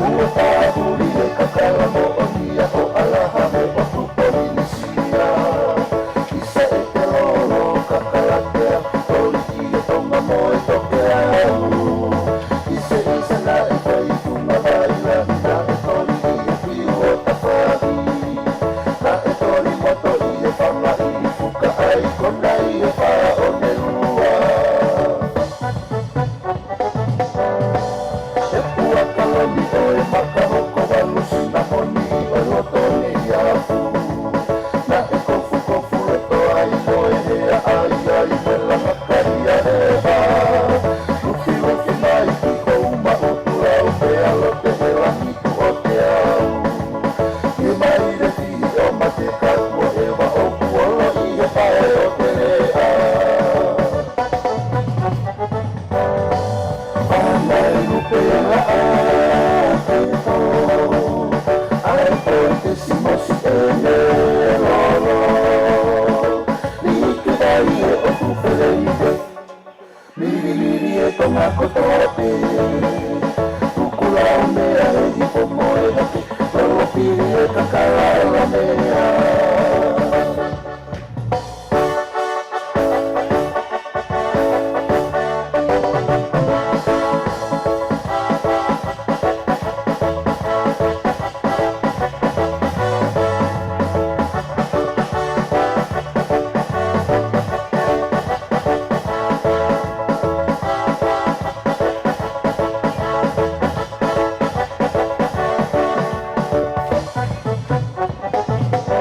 Ua pāpuli e kakala moʻonia ʻo ʻAlahame ʻoku Polinisia. ʻI Seʻetelolo, Kakalatea, Toliki e Tonga mo e Tokelau. ʻI Seʻisa naʻe fai funga vai lahi, naʻe toli ʻi he fiu ʻo tafahi. Naʻe toli moto ʻi he fanga ʻi Fukaʻai, ko Naiafa ʻo Nelua. E puaka lomi ʻo e maka hoko valu, sinamoni ʻo e loto ni afu. Naʻe kofukofu loto ai mo e hea ʻaiʻai mo e langa kai ʻa e hā. Lufilufi mai ki Houma ʻUtulau, pea lote he langi kuo teau. Ke mai le fihi ʻo mate ka kuo ʻeva ʻoku olo ʻi he pae ʻo Teleʻa. Fānau Lupela ʻa Teto, ʻa e poitesi mo siʻene lolo. Liʻiki vai e ʻotu feleni te, milimili e Tonga kotoa pē. Tukulau mea he hifo mo e hake, lolo pili e kakala la mea.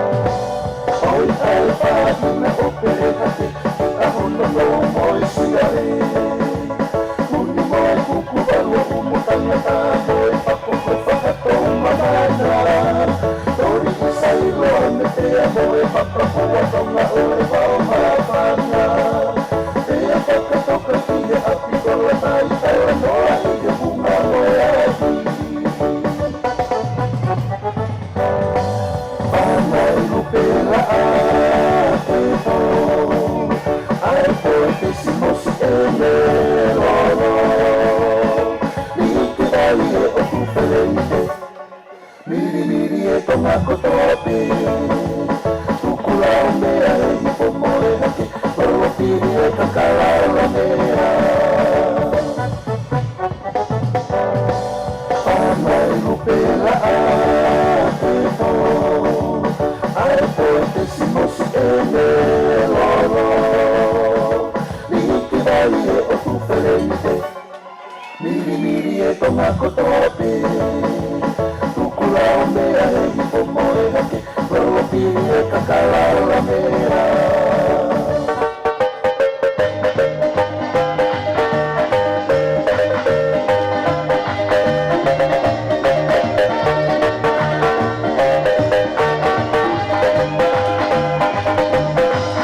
ʻOi ʻa e fāhina ʻo Pelekate, ʻa hono nō mo e siale. Uni mo e kuku valu ʻumu tangata mo e pakoko fakatou mamana. Toli ʻi Sailoa me Tea mo e pakoko ʻa Tonga ʻo e vao māfana. Pea fakatoka ki he ʻapi kola tai talanoa ʻi he hunga mo e ahi. Fānau Lupela ʻa Teto, ʻa e poitesi mo siʻene lolo. Liʻiki vai e ʻotu feleni te, milimili e Tonga kotoa pē. Tukulau mea he hifo mo e hake, lolo pili e kakala la mea. Fānau Lupela ʻa Teto, ʻa e poitesi mo siʻene lolo. Liʻiki vai e ʻotu feleni te, milimili e Tonga kotoa pē. Tukulau mea he hifo mo e hake, lolo pili e kakala la mea.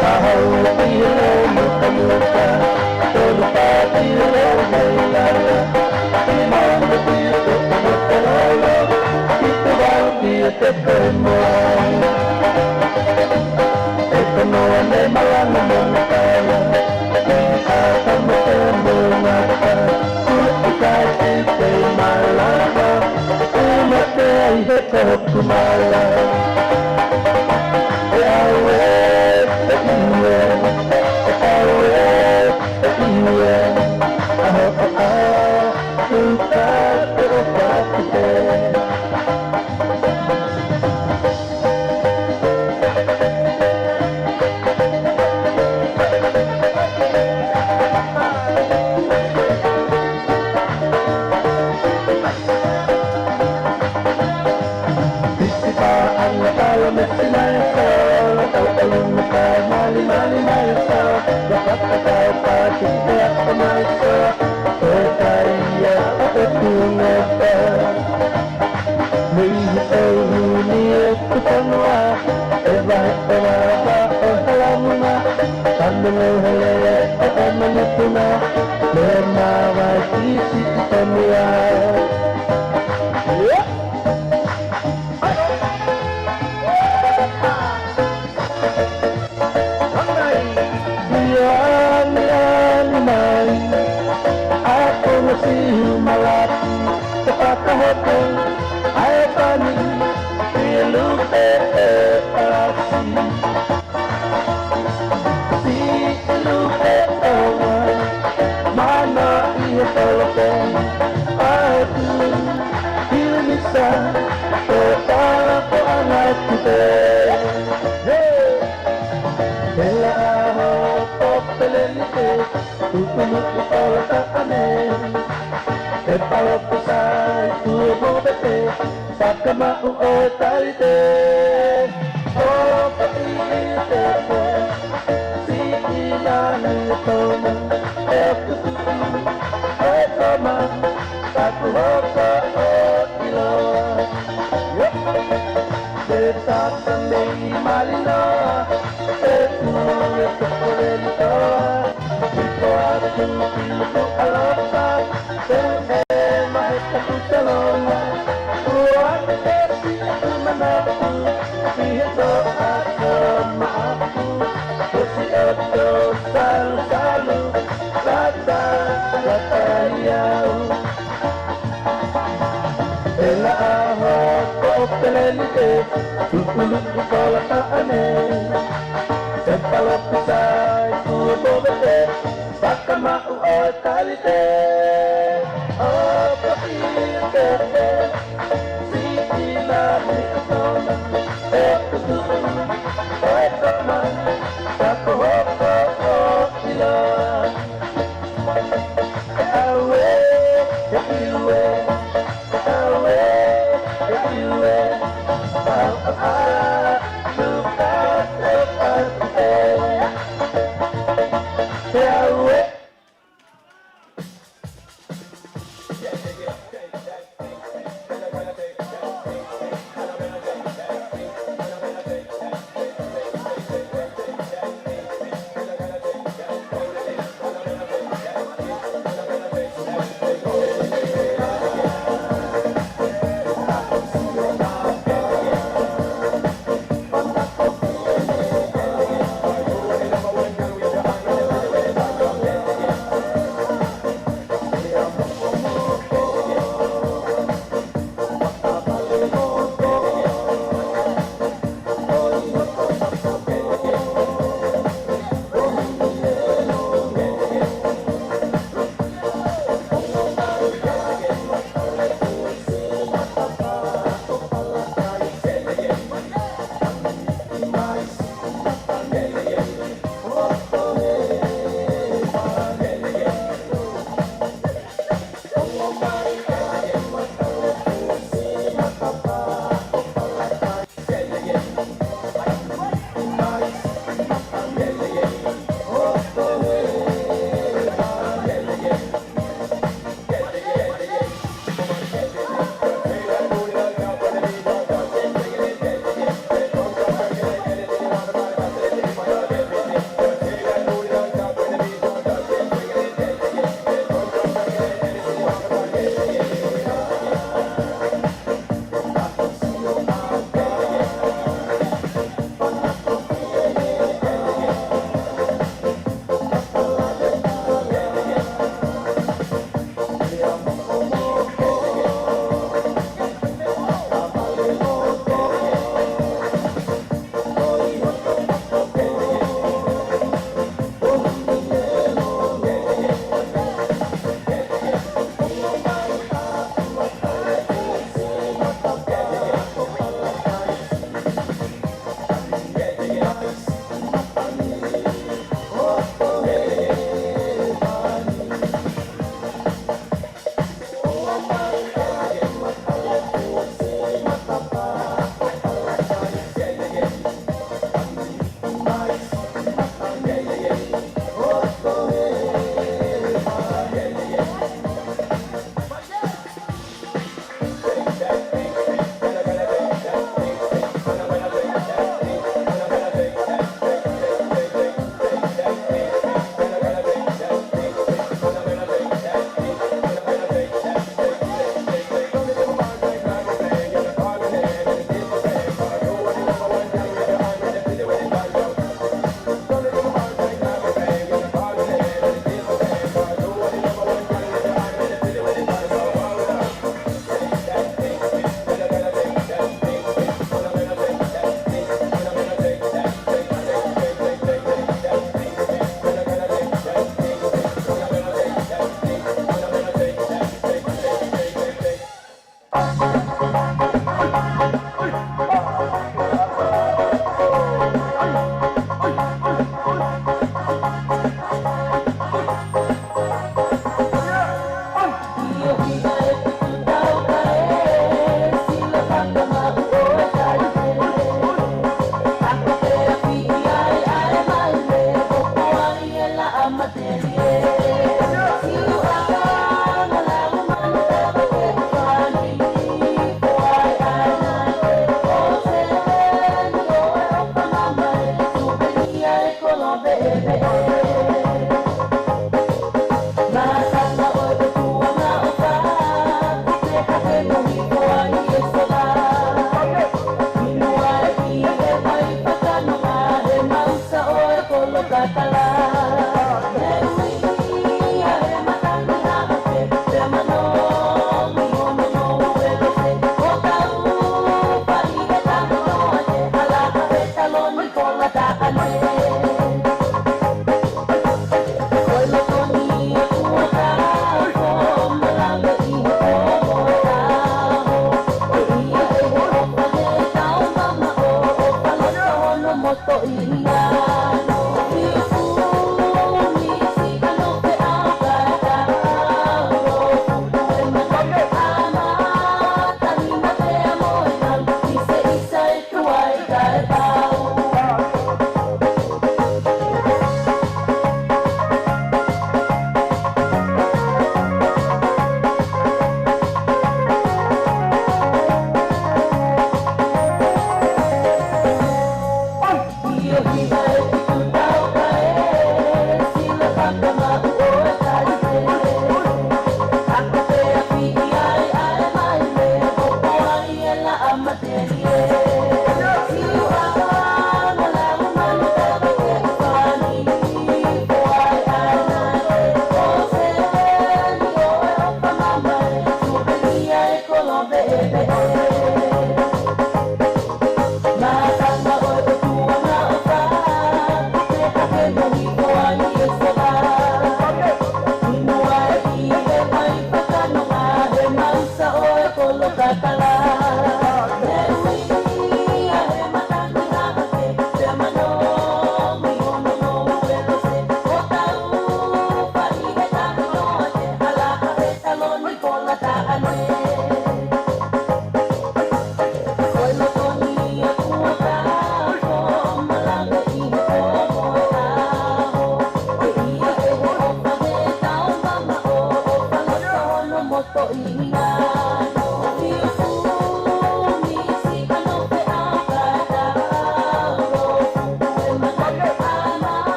Kahaʻu pile mukamuka, tolu pā pile meilala, ʻi Maʻanapito ʻo Mokalala, ʻi Tavao pia te koe mai. E kono ane malanga mo Mokalala, ʻi ata mo e mo ngata, kuku kai te malanga, ʻo mate ai he Ko hoku mala. ʻE au ē, ʻe ʻiu ē, ʻe au ē, ʻe ʻiu ē. ʻAho ʻo ʻā, uta ʻe ʻo pātite. Piti pā Ko e kai ia ʻo e tūnga pā. Mei he ʻohuni e tuʻu fonua, ʻe vahe ʻo vava ʻo e hala muna, ka mele hele ʻo e manupuna, mei he māvae ki siʻi Tonga. Ia. Aniani mai, ʻa Tonga Siʻi Malaki, te fakahopo, ʻa e pani, ʻi Lupe ʻe Palasi. Siʻi Lupe Tonga, mana ʻi he tolopo, ʻa e tū, Hilimisa, ko e pala ko anga tupe. Hey! Hela ʻaho ko Peleni te, tuʻunuku ʻi Kolataʻane. He palo pisai tuʻu mo pete, fakamaʻu ʻo e talite. ʻO paʻi te te, siʻi nani tona, ʻe tutu, ʻe toma, taku hoko ʻo ʻiloa. Te tata mei Malinoa, te pule te Kolelitoa, i ko atu ki Nukuʻalofa, te u ʻeva he taku tolonga, ua te siʻi atu manaku, ʻi he toʻa ko Maʻaku, ko siʻoto salusalu, lata, lata ia au. Hela ʻaho ko Peleni te, tuʻunuku ʻi Kolataʻane. He palo pisai tuʻu mo pete, fakamaʻu ʻo e talite. ʻO paʻi te te, siʻi nani tona, ʻe tutu, ʻe toma, taku hoko ʻo ʻiloa.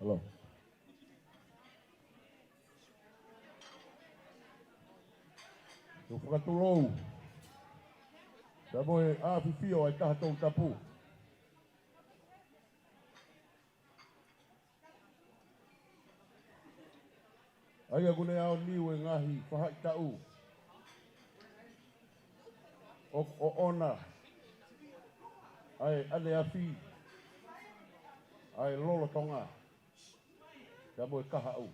Mālō. ʻOku fakatulou pea mo e ʻafifio ʻa e Taha Tongatapu, ʻa ia ʻoku ne aoniu e ngaahi faʻahitaʻu ʻo, ʻoʻona ʻa e ʻaneafi ʻa e lolotonga pea mo e kahaʻu.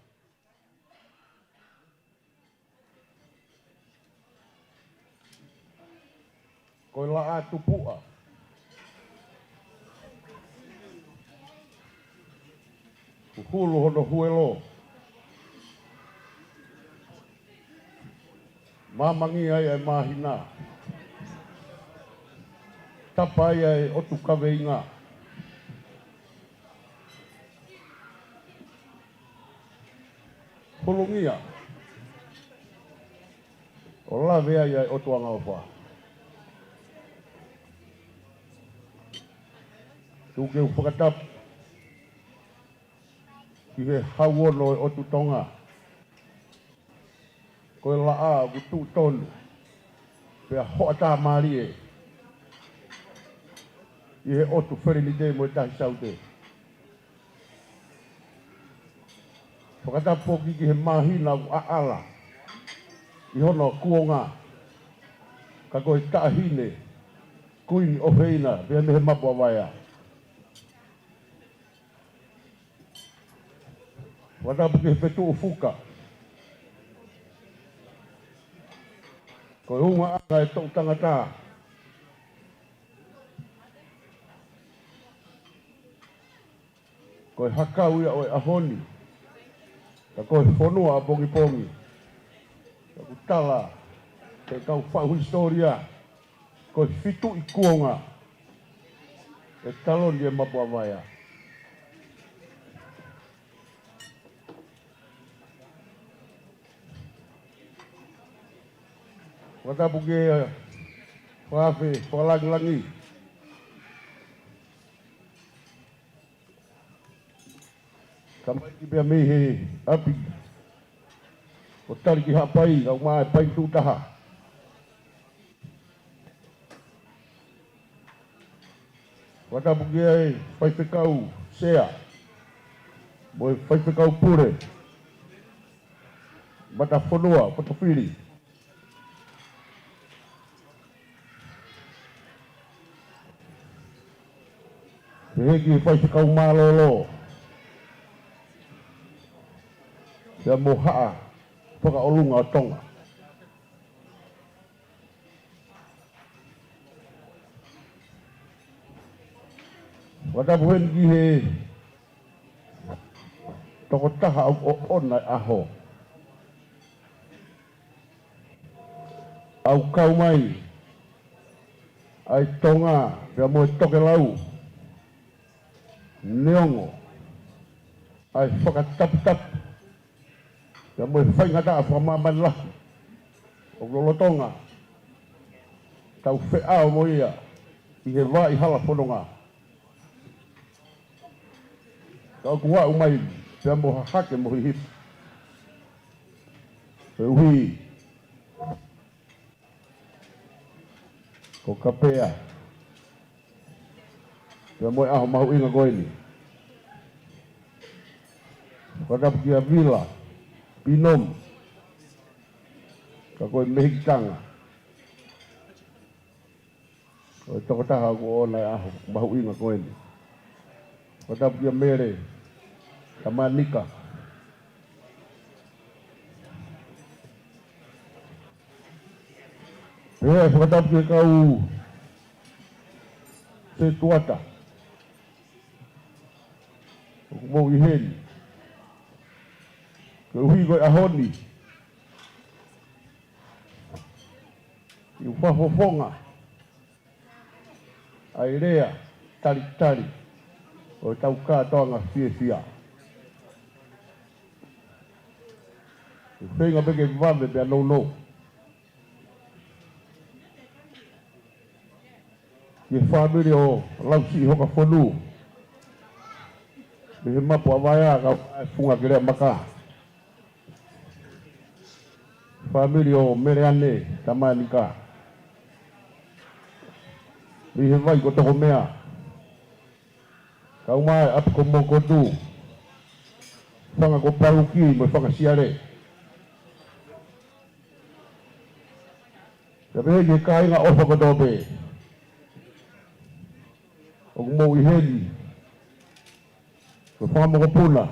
Ko e laʻā tupuʻa, huhulu hono huelo, mamangi ai ʻa e māhina, tapa ai ʻa e ʻotu kaveinga, hulungia ʻo lave ai ʻa e ʻOtu Angaʻofa. Tuku ke u fakatapu ki he Hau Ono ʻo e ʻOtu Tonga. Ko e laʻā ʻoku tuʻu tonu pea hoʻatā mālie ʻi he ʻOtu Felinite mo e Tahi Saute. Fakatapu foki ki he māhina ʻoku ʻaʻala ʻi hono kuonga, ka ko e Taʻahine Kuini ʻOfeina pea mei he Mapu ʻa Vaea. Fakatapu ki he Fetuʻu Fuka, ko e ungaʻanga ʻo e toʻu tangata, ko e hakau ia ʻo e ʻaho ni, ka ko e fonua ʻapongipongi. ʻOku tala ʻe he kau faʻu hisitōlia, ko e Fetuʻu Kuonga ʻe taloni ʻe Mapu ʻa Vaea. Fakatapu ki he fakaafe fakalangilangi, tamaiki pea mei he ʻapi ʻo Tali ki Haʻapai, ʻa e ʻUmaʻā ʻa e Painituʻutaha. Fakatapu ki he Faifekau Sea mo e Faifekau Pule, Matafonua, Potofili. Pehē ki he Faifekau Mālōlō pea mo Haʻa Fakaʻolunga ʻo Tonga. Fakatapu heni ki he tokotaha ʻoku ʻoʻona e ʻaho, ʻoku kau mai ʻa e Tonga pea mo e tokelau, neongo ʻa e fakataputapu pea mo e faingataʻa fakamāmani lahi ʻoku lolotonga tau feʻao mo ia ʻi he vaʻa hala fononga. Ka ʻoku aʻu mai pea mo Hahake mo Hihipo, koeʻuhi ko Kapea pea mo e ʻaho mahuʻinga ko eni. Fakatapu kia Vila Pinomi, ka ko e mehikitanga ʻo e tokotaha ʻoku ʻoʻona e ʻaho mahuʻinga ko eni. Fakatapu kia Mele Tamanika. Pea fakatapu ki he kau setuata ʻoku mou ʻi heni, koeʻuhi ko e ʻaho ni ʻoku fakafofonga ʻa e lea talitali ʻo ʻetau kātoanga fiefia. ʻOku feinga pē ke vave pea nounou. Ki he fāmili ʻo Lausiʻi Hokafonu, Mei he mapu ʻa Vaea, kau mai Funga Keleʻamaka. Fāmili ʻo Meleane Tamanika. Mei he vai ko Tokomea, kau mai ʻapi ko Mokotu, fanga ko Paluki mo e fanga Siale. Pea pehē ki he kāinga ʻofa kotoa pē ʻoku mou ʻi heni, ko e fanga mokopuna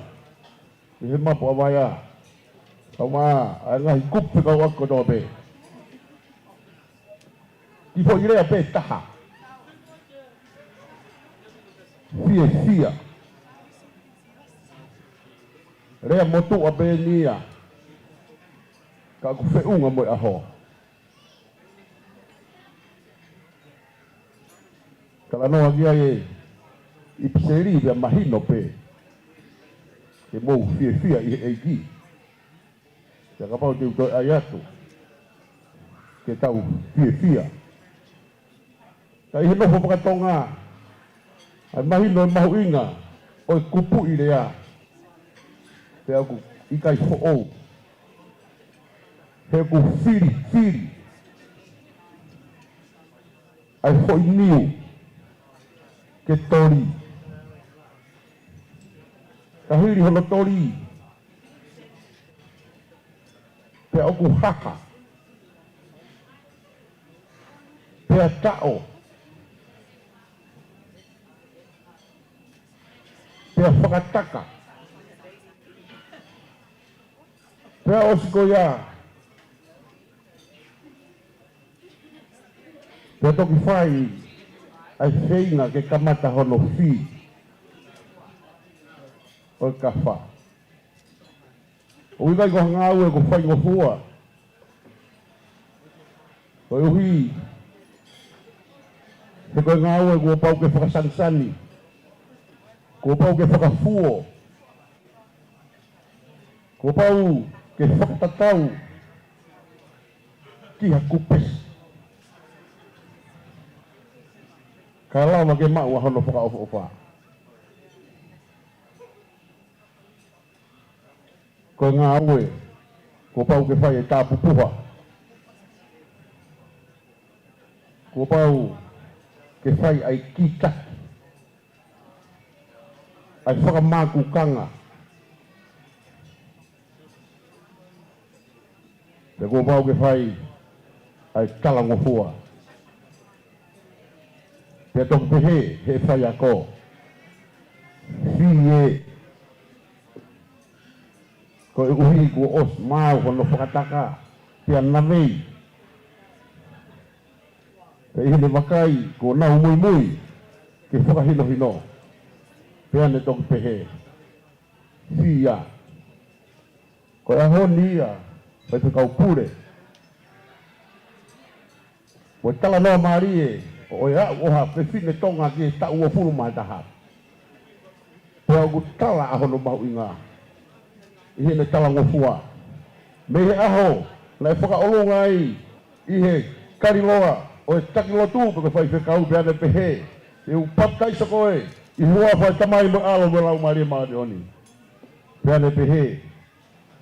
mei he mapu ʻa Vaea, kau mai ʻa e ngaahi kupu fekauʻaki kotoa pē. Kiʻi foʻi lea pē ʻe taha. Fiefia. Lea motuʻa pē eni ia, ka ʻoku feʻunga mo e ʻaho. Talanoa ki ai e ʻipiseli pea mahino pē ke mou fiefia ʻi he ʻEiki. Pea kapau te u toe ʻai atu ke tau fiefia, ka ʻi he nofo faka-Tonga, ʻa e mahino e mahuʻinga ʻo e kupuʻi lea, pea ʻoku ʻikai foʻou, he ʻoku filifili ʻa e foʻi niu ke toli. Ka hili hono toli, pea ʻoku haha, pea taʻo, pea fakataka, pea ʻosi ko ia, pea toki fai ʻa e feinga ke kamata hono fī ʻo e kafa. ʻOku ʻikai ko ha ngāue ʻoku faingofua, koeʻuhi he ko e ngāue kuo pau ke fakasanisani, kuo pau ke fakafuo, kuo pau ke fakatatau ki ha kupesi, kae lava ke maʻu ʻa hono fakaʻofoʻofa. Ko e ngāue kuo pau ke fai e tāpupuha, kuo pau ke fai ʻa e kītaki, ʻa e fakamākukanga, pea kuo pau ke fai ʻa e talangofua. Pea toki pehē he faiako, fī ē, koeʻuhi kuo ʻosi maau hono fakataka, pea navei. Pea ʻi heʻene vakai kuo nau muimui ke fakahinohino, pea ne toki pehē, fī ia. Ko e ʻaho ni ia, Faifekau Pule, ko e talanoa mālie ʻo e aʻu ʻo ha fefine Tonga ki he taʻu uofulu mā taha. Pea ʻoku tala ʻa hono mahuʻinga ʻi heʻene talangofua. Mei he ʻaho naʻe fakaʻolunga ai ʻi he kaliloa ʻo e taki lotu pe ko e faifekau, pea ne pehē, te u papitaiso koe ʻi he huafa ʻo e Tamai mo e ʻAlo mo e Laumālie Māʻoniʻoni. Pea ne pehē,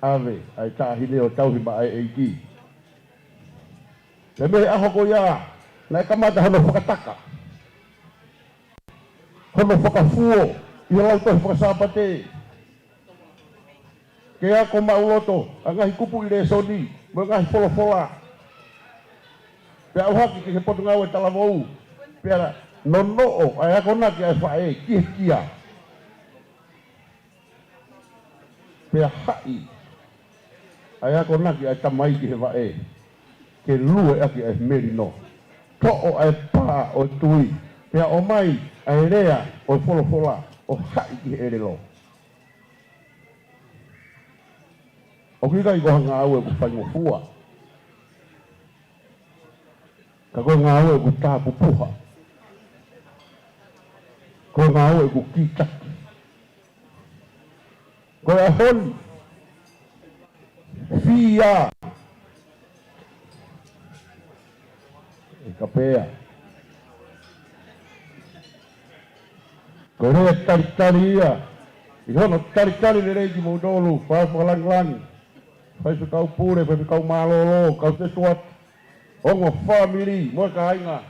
ʻave ʻa e taʻahine ʻo tauhi maʻa e ʻEiki. Pea mei he ʻaho ko ia, naʻe kamata hono fakataka, hono fakafuo ʻi he lautohi faka-Sāpate, ke ako maʻuloto ʻa e ngaahi kupuʻi lēsoni mo e ngaahi folofola. Pea ʻalu hake ki he Potungāue Talavou, pea nonoʻo ʻa e akonaki ʻa e faʻē ki he kia. Pea haʻi ʻa e akonaki ʻa e tamai ki he vaʻe ke lue ʻaki ʻa e melino. Toʻo ʻa e pā ʻo e tui, pea ʻomai ʻa e lea ʻo e folofola ʻo haʻi ki he ʻelelo. ʻOku ʻikai ko ha ngāue ʻoku faingofua, ka ko e ngāue ʻoku tāpupuha. Ko e ngāue ʻoku kītaki. Ko e ʻaho ni, fī ia. ʻE kapea. Ko e lea talitali ia ʻI hono talitali lelei kimoutolu, fai fakalāngilangi, faifekau pule, faifekau mālōlō, kau sesuati, ongo fāmili, mo e kāinga.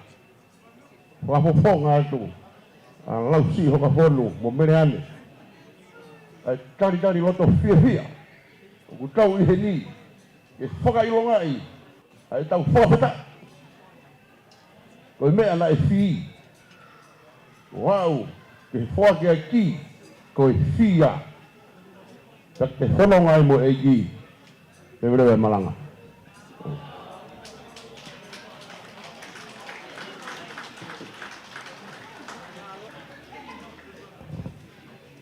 Fakafofonga atu ʻa Lausi Hokafonu mo Meleane. ʻA e talitali loto fiefia ʻoku tau ʻi heni ke fakaʻilongaʻi ʻa e tau fakafetaʻi. Ko e meʻa naʻe fī, ʻo aʻu ki he foaki ʻa e kī, ko e fī ia. Ka ke fononga ai mo e ʻEiki. Leveleva e malanga.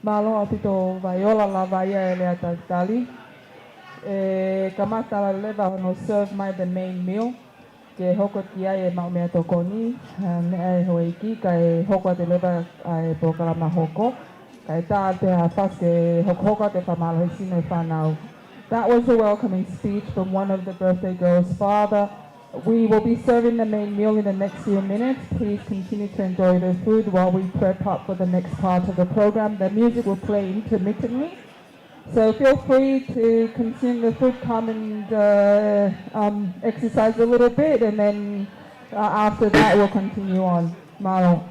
Mālō ʻaupito Vaiola, lava ia e lea talitali. ʻE kamata leva hono serve mai the main meal, ke hoko ki ai e maʻu meʻatokoni, ʻa, meʻa ʻa e houʻeiki, kae hoko atu leva ʻa e polokalama hoko. Kae tā atu ha fasi ke hokohoko atu e fakamālohisino e fānau. That was a welcoming speech from one of the birthday girls' father. We will be serving the main meal in the next few minutes. Please continue to enjoy the food while we prep up for the next part of the program. The music will play intermittently, so feel free to consume the food, come and, uh, um, exercise a little bit, and then, uh, after that we'll continue on. Mālō.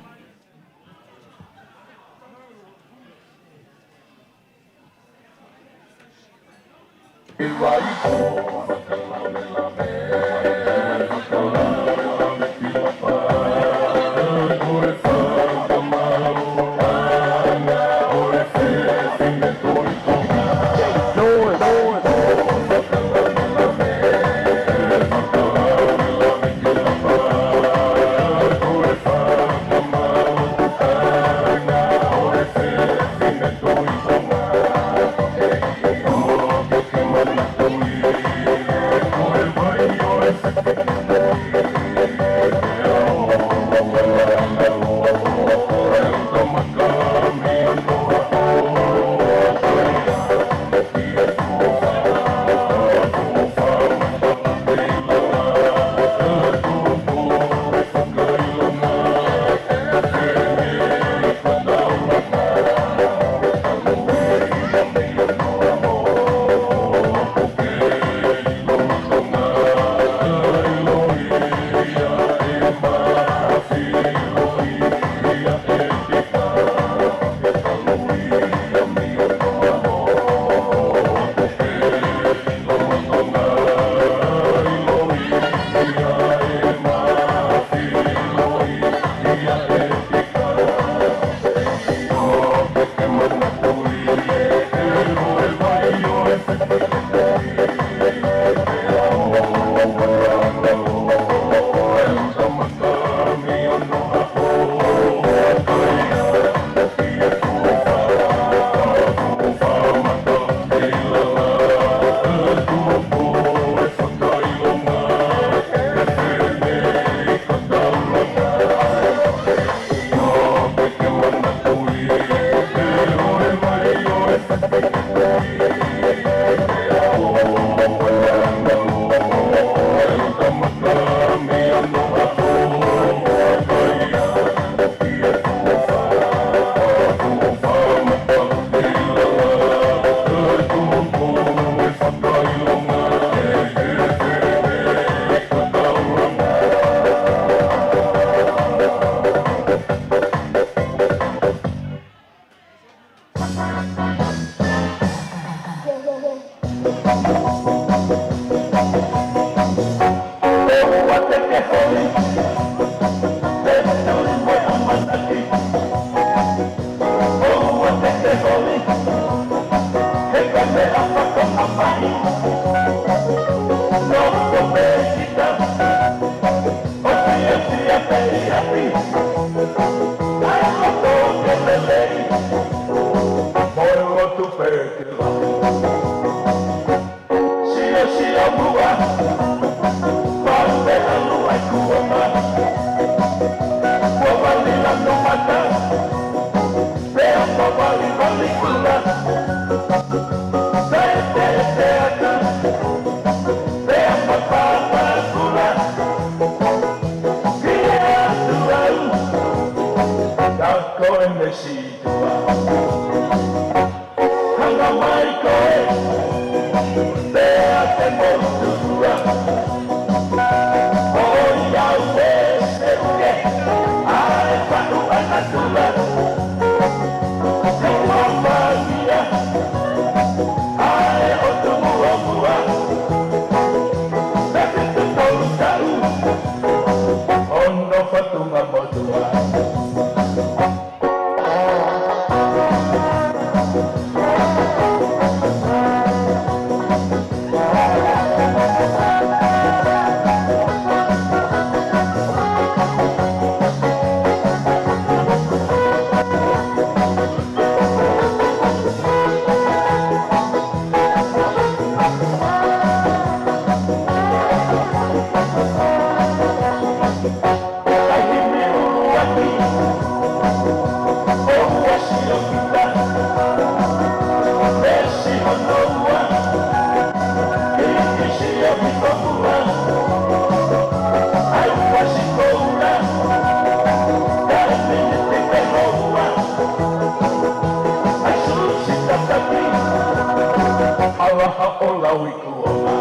ʻAlaha ʻo Lauikuonga.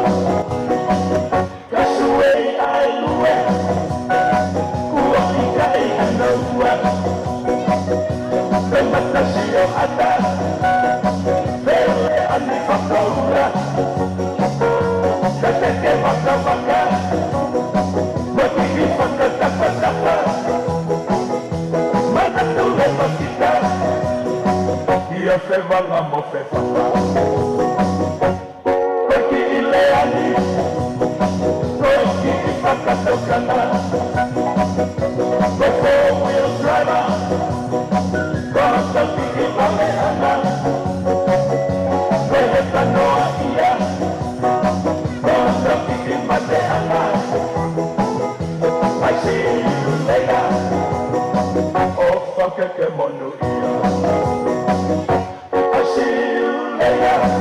Ka suei ʻa e lue, kuo ʻikai hano ua. Pea mata sio ʻata, pele ani fakaula. Ka teke vakavaka, mo kiʻi fakatapatapa. Manatu he makita, ʻi he fevanga mo fefapa. Ko e kiʻi lea ni, ko e kiʻi fakatokanga. Ko e four wheel driver, ko hoto kiʻi valeʻanga. Ko e heka noa ia, ko hoto kiʻi mateʻanga. ʻAi, see you later. ʻOfa ke ke monūʻia. I see you later.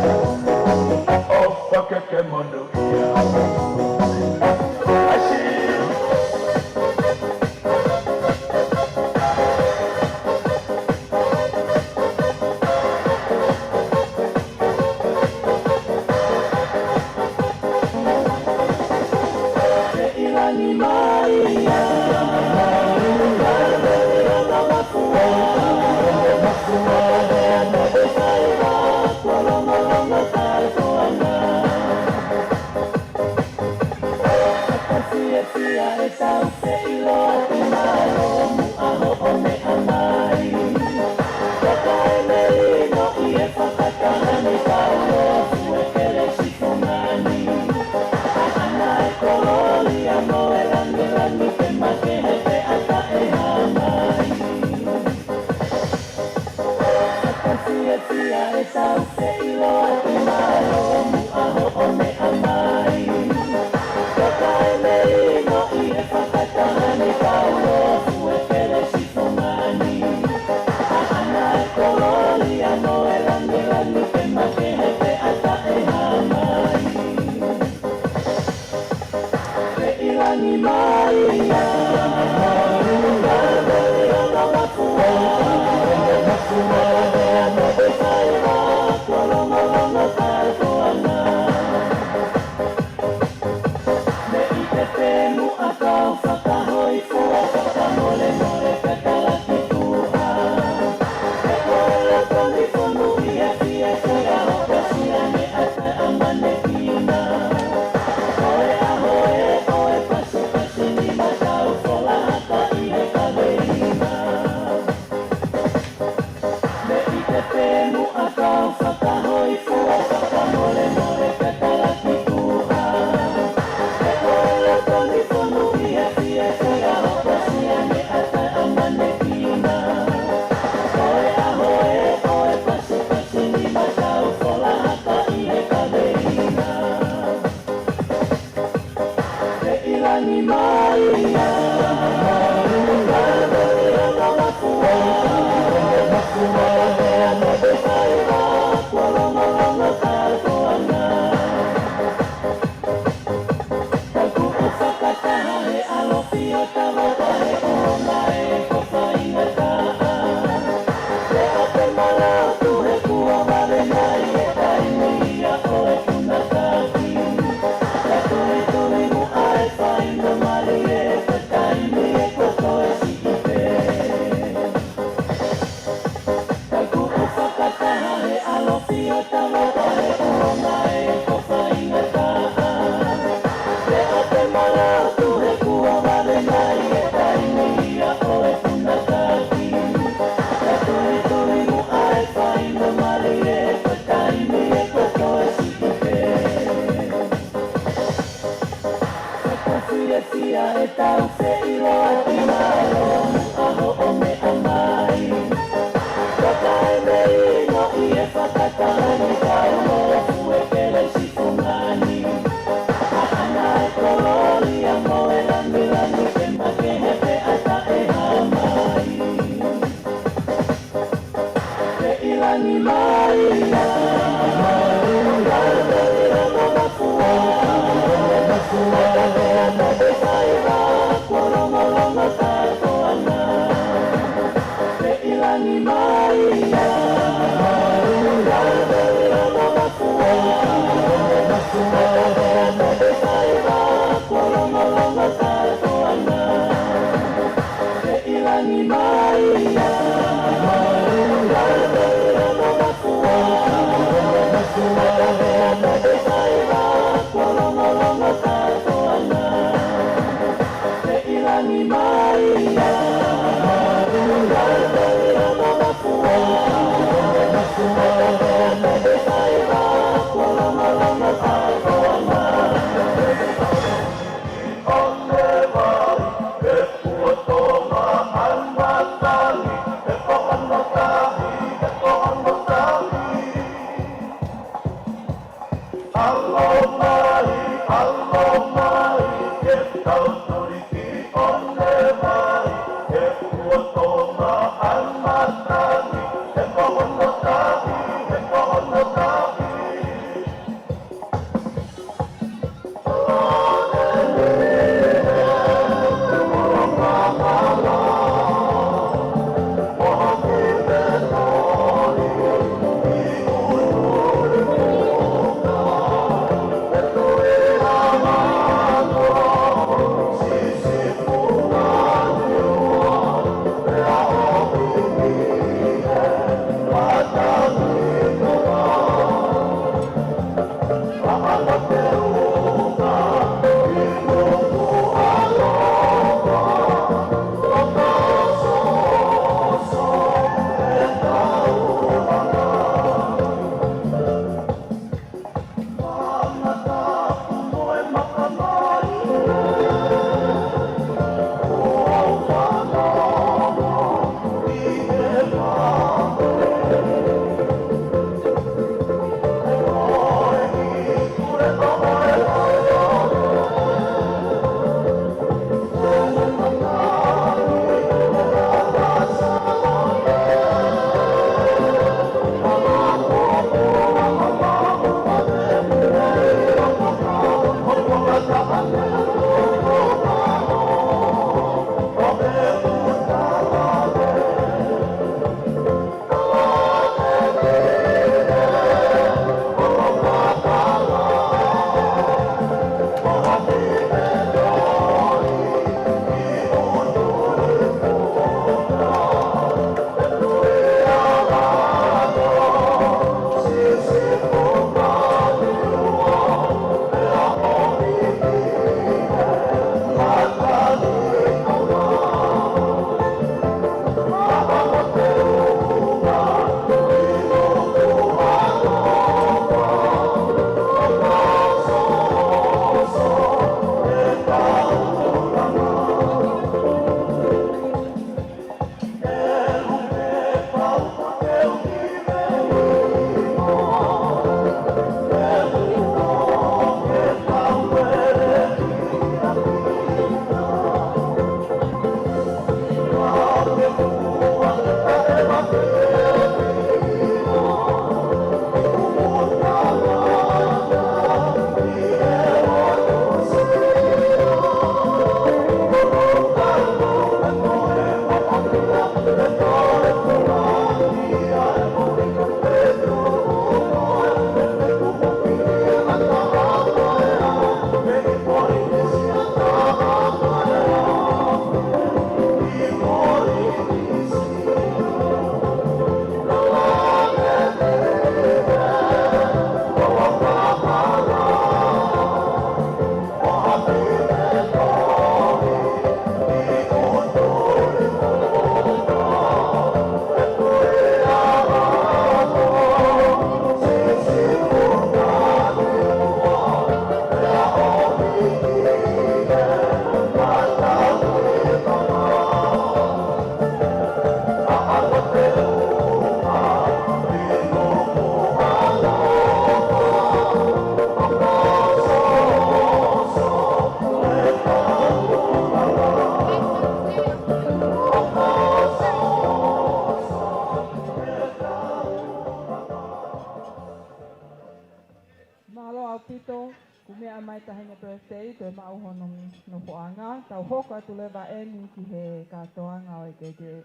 Birthday, toe maʻu hono nofoʻanga. Tau hoko atu leva eni ki he kātoanga ʻo e kehe.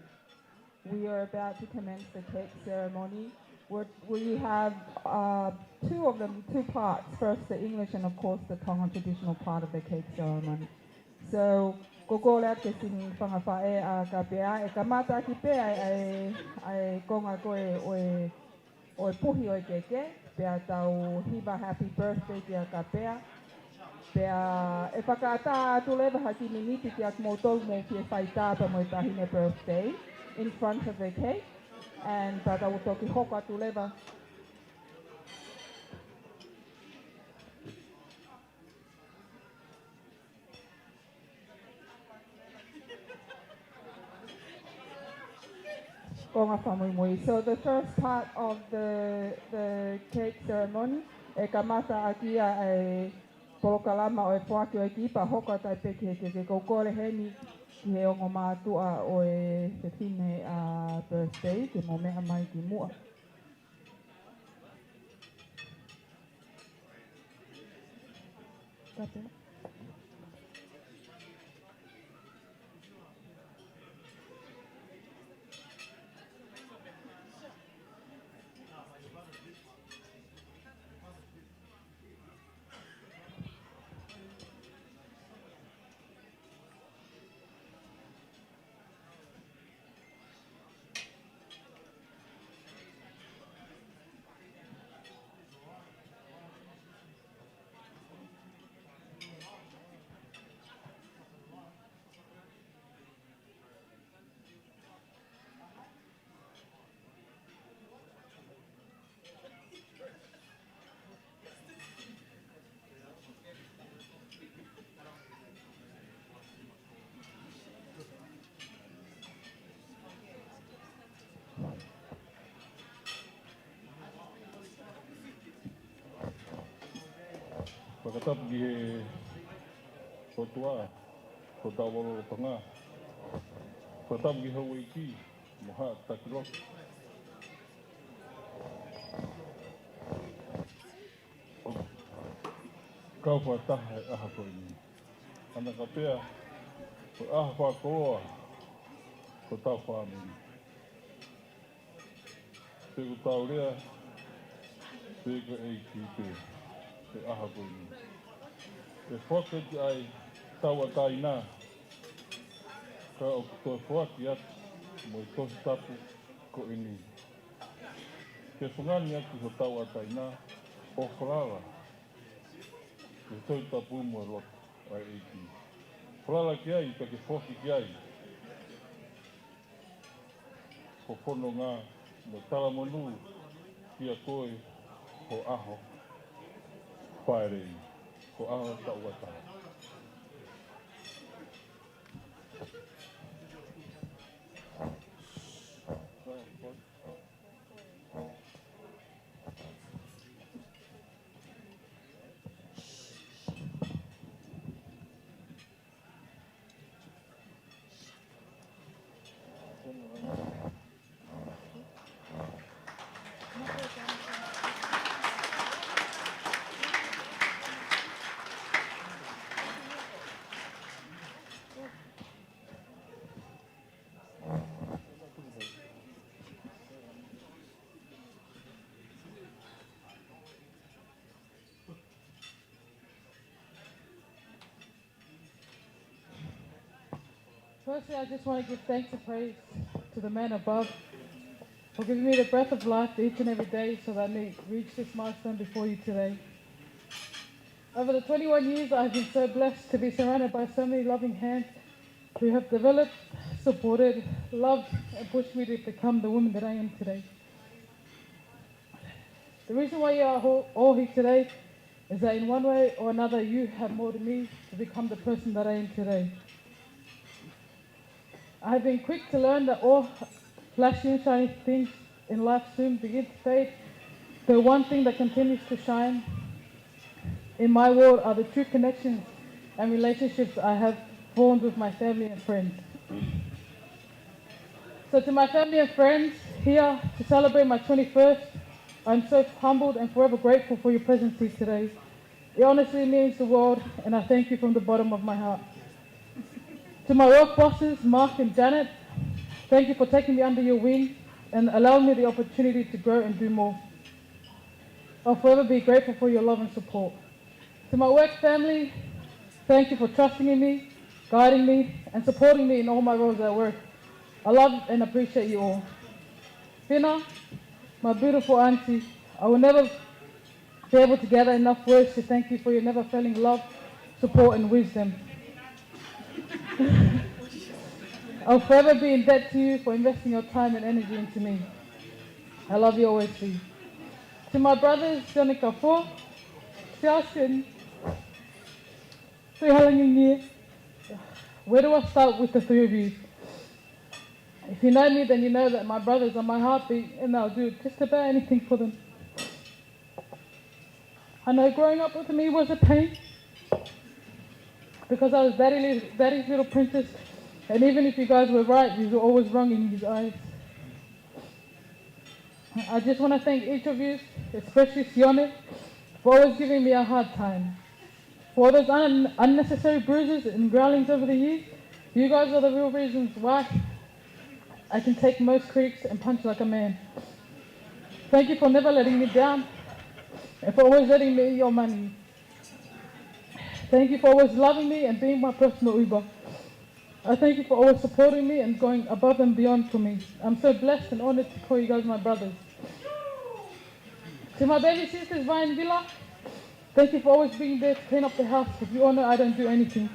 We are about to commence the cake ceremony. We're, we have, uh, two of them, two parts. First, the English and, of course, the Tongan traditional part of the cake ceremony. So, ko e kole atu ke sini fanga faʻē ʻa Kapea, ʻe kamata ʻaki pē ʻa e, ʻa e, ʻa e konga ko ē ʻo e ʻo e puhi ʻo e kehe, pea tau hiva happy birthday kia Kapea. Pea ʻe fakaʻatā atu leva ha kiʻi miniti kiate kimoutolu ʻoku mou fie fai tā pea mo e taʻahine birthday in front of the cake, and pea tau toki hoko atu leva. Konga fakamuimui. So the first part of the, the cake ceremony, ʻe kamata ʻaki ia ʻa e polokalama ʻo e foaki ʻo e kiʻi ivi, hoko atu ai pē ki he kehe. Ko e kole heni ki he ongo mātuʻa ʻo e fefine ʻa birthday, ke mo meʻa mai ki muʻa. Fakatapu ki he ʻOtua, ko hotau lolotonga. Fakatapu ki houʻeiki mo haʻa taki lotu. Kau fakataha he ʻaho ko eni. ʻAna Kapea, ko e ʻaho fakakoloa hotau fāmili. Pea ko hotau lea, pea ko e ʻEiki pē, he ʻaho ko eni. ʻE foaki ʻa e tauʻatāina, ka ʻoku toe foaki atu mo e Tohi Tapu ko eni. Ke fungani atu ho tauʻatāina ʻo falala ki he Tohi Tapu mo e lotu ʻa e ʻEiki. Falala ki ai, pea ke foaki ki ai ho fononga mo e talamonū kia koe ho ʻaho fāʻeleʻi, ho ʻaho tauʻatāina. Firstly, I just want to give thanks and praise to the man above for giving me the breath of life each and every day so that I may reach this milestone before you today. Over the twenty-one years, I've been so blessed to be surrounded by so many loving hands who have developed, supported, loved, and pushed me to become the woman that I am today. The reason why you are ho-, all here today is that in one way or another you have molded me to become the person that I am today. I have been quick to learn that all flashy and shiny things in life soon begin to fade. The one thing that continues to shine in my world are the true connections and relationships I have formed with my family and friends. So to my family and friends here to celebrate my twenty-first, I'm so humbled and forever grateful for your presence here today. It honestly means the world, and I thank you from the bottom of my heart. To my work bosses, Mark and Janet, thank you for taking me under your wing and allowing me the opportunity to grow and do more. I'll forever be grateful for your love and support. To my work family, thank you for trusting in me, guiding me, and supporting me in all my roles at work. I love and appreciate you all. Fina, my beautiful auntie, I will never be able to gather enough words to thank you for your never failing love, support, and wisdom. I'll forever be in debt to you for investing your time and energy into me. I love you always, Fee. To my brothers, Johnny Kafo, Justin, Tui Halangingie, where do I start with the three of you? If you know me, then you know that my brothers are my heartbeat, and I'll do just about anything for them. I know growing up with me was a pain because I was daddy, daddy's little princess, and even if you guys were right, you were always wrong in his eyes. I just want to thank each of you, especially Sione, for always giving me a hard time. For all those un- unnecessary bruises and growlings over the years, you guys are the real reasons why I can take most creeks and punch like a man. Thank you for never letting me down and for always letting me eat your money. Thank you for always loving me and being my personal Uber. I thank you for always supporting me and going above and beyond for me. I'm so blessed and honored to call you guys my brothers. To my baby sisters, Vi and Vila, thank you for always being there to clean up the house, because you all know I don't do anything.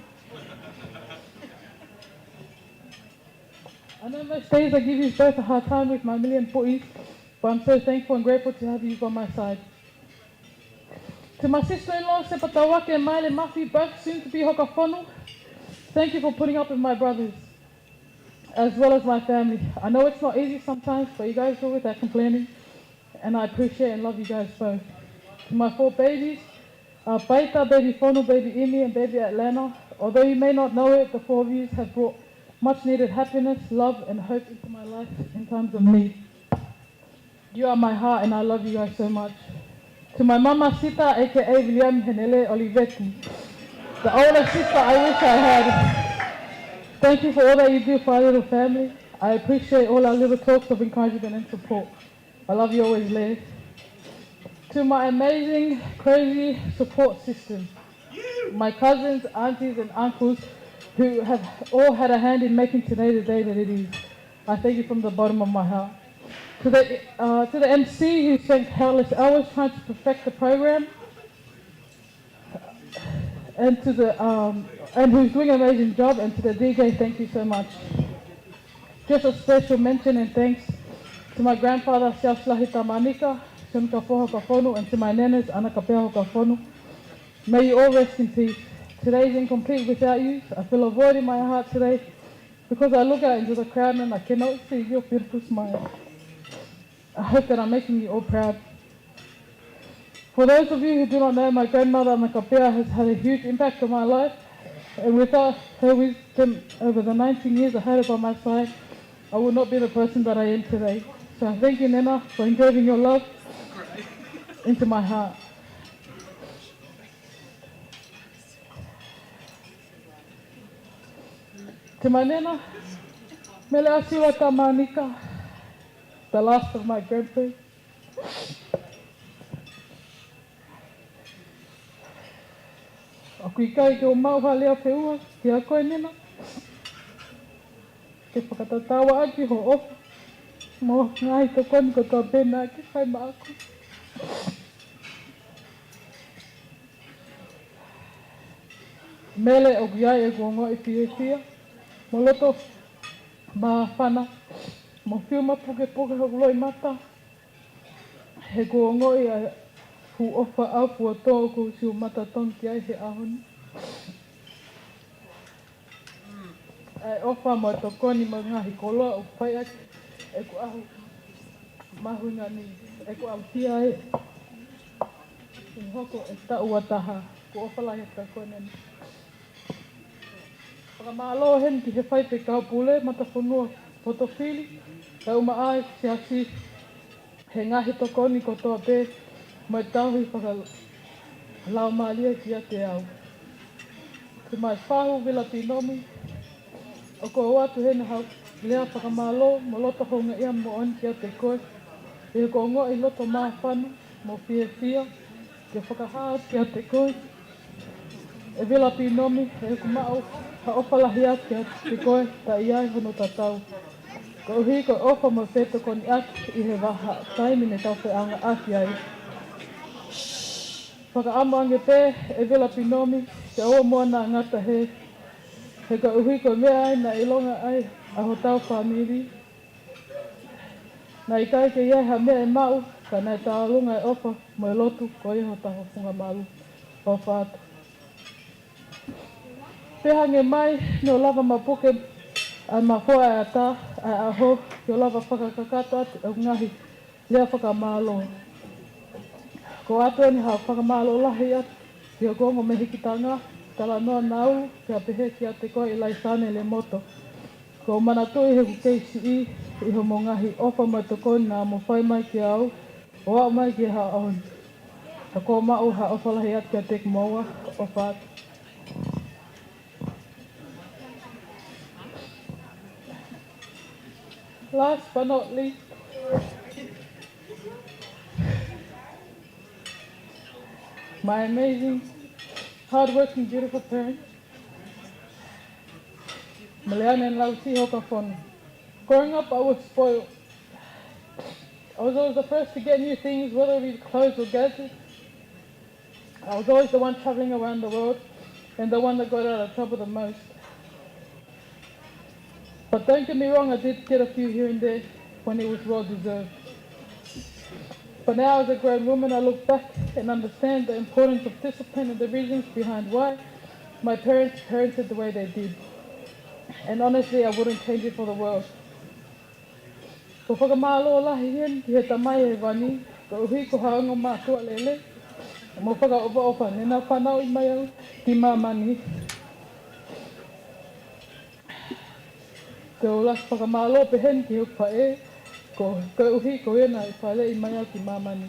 I know most days I give you both a hard time with my million puʻi, but I'm so thankful and grateful to have you by my side. To my sister-in-law, Sepatawake and Maile Mafi, both soon to be Hokafonu, thank you for putting up with my brothers, as well as my family. I know it's not easy sometimes, but you guys do it without complaining, and I appreciate and love you guys both. To my four babies, uh, Paita, baby Fonu, baby Imi, and baby Atlanta. Although you may not know it, the four of you have brought much needed happiness, love, and hope into my life in times of need. You are my heart, and I love you guys so much. To my mama Sita, A K A William Henele Olivetti, the older sister I wish I had. Thank you for all that you do for our little family. I appreciate all our little talks of encouragement and support. I love you always, Lê. To my amazing, crazy support system, my cousins, aunties, and uncles who have all had a hand in making today the day that it is. I thank you from the bottom of my heart. To the, uh, to the M C who spent countless hours trying to perfect the program, and to the, um, and who's doing an amazing job, and to the D J, thank you so much. Just a special mention and thanks to my grandfather, Siaosi Lahi Tamanika, Sione Kafoa Hokafonu, and to my nenes, Ana Kapea Hokafonu. May you all rest in peace. Today is incomplete without you. I feel a void in my heart today because I look out into the crowd and I cannot see your beautiful smile. I hope that I'm making you all proud. For those of you who do not know, my grandmother, Ana Kapea, has had a huge impact on my life, and without her wisdom over the nineteen years I had her by my side, I would not be the person that I am today. So I thank you, Nena, for engraving your love into my heart. To my nena, Mele Asiula Tamanika, the last of my grandparents. ʻOku ʻikai ke u maʻu ha lea feʻunga kiate koe, nena, ke fakatatau ʻaki hoʻo ʻofa mo e ngaahi tokoni kotoa pē naʻa ke fai maʻaku. Mele, ʻoku ʻi ai ʻeku ongoʻi fiefia mo loto māfana mo fiu mapukepuke hoku loʻimata he kuo ongoʻi ʻa e fuʻu ʻofa ʻaufuatō ʻoku siʻi mata tongi ai he ʻaho ni. ʻA e ʻofa mo e tokoni mo e ngaahi koloa ʻoku fai ʻaki ʻeku ʻaho mahuʻinga ni, ʻeku ʻauhia ē, ʻi he hoko e taʻu ua taha kuo ʻofa lahi atu kia koe, nena. Fakamālō heni ki he faifekau pule, matafonua, potofili, kae ʻumaʻā e siasi, he ngaahi tokoni kotoa pē mo e tauhi faka-, Laumālie kiate au. To my fahu Vila Pinomi, ʻoku ou ʻoatu heni haʻaku lea fakamālō mo loto houngaʻia moʻoni kiate koe, ʻi heʻeku ongoʻi loto māfana mo fiefia ke fakahā kiate koe, ʻe Vila Pinomi, ʻeku maʻu ha ʻofa lahi atu kiate koe, taʻe ʻi ai hono tatau. Koeʻuhi ko e ʻofa mo e fetokoniʻaki ʻi he vahaʻa taimi ne tau feʻaongaʻaki ai. Fakaʻamu ange pē ʻe Vila Pinomi, ke ʻoua muʻa naʻa ngata hē, he koeʻuhi ko e meʻa ia naʻe ʻilonga ai ʻa hotau fāmili. Naʻe ʻikai ke ʻi ai ha meʻa ʻe maʻu, ka naʻe tauʻolunga e ʻofa mo e lotu ko ia hotau funga malu. ʻOfa atu. Pea hangē mai, ne u lava mapuke ʻa e mafoa ʻa e ʻatā ʻa e ʻaho, ke u lava fakakakato atu ʻeku ngaahi lea fakamālō. ʻOku ou ʻoatu eni haʻaku fakamālō lahi atu ki hoku ongo mehikitanga, Talanoa Naulu, pea pehē kiate koe ʻIlaisane Lemoto. ʻOku ou manatuʻi heʻeku kei siʻi ʻi hoʻomo ngaahi ʻofa mo e tokoni naʻa mo fai mai kiate au, ʻo aʻu mai ki he ʻaho ni. ʻOku ou maʻu ha ʻofa lahi atu kiate kimoua, ʻofa atu. Last but not least, my amazing, hardworking, beautiful parents, Meleane and Lausiʻi Hokafonu. Growing up, I was spoiled. I was always the first to get new things, whether it be clothes or gadgets. I was always the one traveling around the world and the one that got out of trouble the most. But don't get me wrong, I did get a few here and there when it was well deserved. But now, as a grown woman, I look back and understand the importance of discipline and the reasons behind why my parents parented the way they did. And honestly, I wouldn't change it for the world. ʻOku ou fakamālō lahi heni ki he Tamai Hēvani, koeʻuhi ko ha ongo mātuʻa lelei mo fakaʻofoʻofa, ne na fanauʻi mai au ki māmani. ʻOku ou lava fakamālō pē heni ki hoku faʻē, ko, koeʻuhi ko ia naʻe faleʻi mai au ki māmani.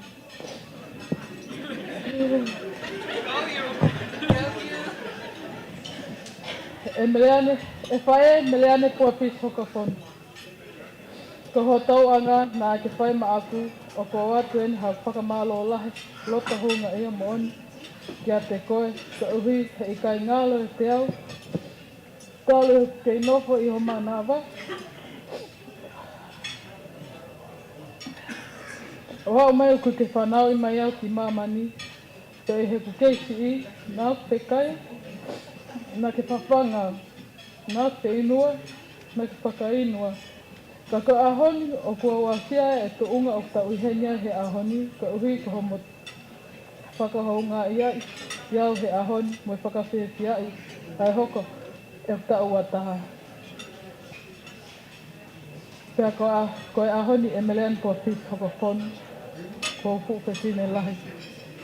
ʻE Meleane, ʻe faʻē Meleane Puafisi Hokafonu. Ko ho tauʻanga naʻa ke fai maʻaku, ʻoku ou ʻoatu eni haʻaku fakamālō lahi, loto houngaʻia moʻoni kiate koe, koeʻuhi he ʻikai ngalo ʻiate au, talu ʻeku kei nofo ʻi ho mānava, ʻo aʻu mai ʻoku ke fanauʻi mai au ki māmani, pea ʻi heʻeku kei siʻi, naʻa ke fekai, naʻa ke fafanga, naʻa ke feinua, naʻa ke fakainua. Ka ko e ʻaho ni, ʻoku ou aʻusia e tuʻunga ʻoku tau ʻi heni ai he ʻaho ni, koeʻuhi ko hoʻomo fakahoungaʻiaʻi au he ʻaho ni, mo e fakafiefiaʻi ʻa e hoko ʻeku taʻu ua taha. Pea ko e ʻa-, ko e ʻaho ni ʻe Meleane Puafisi Hokafonu, ko hoku fefine lahi.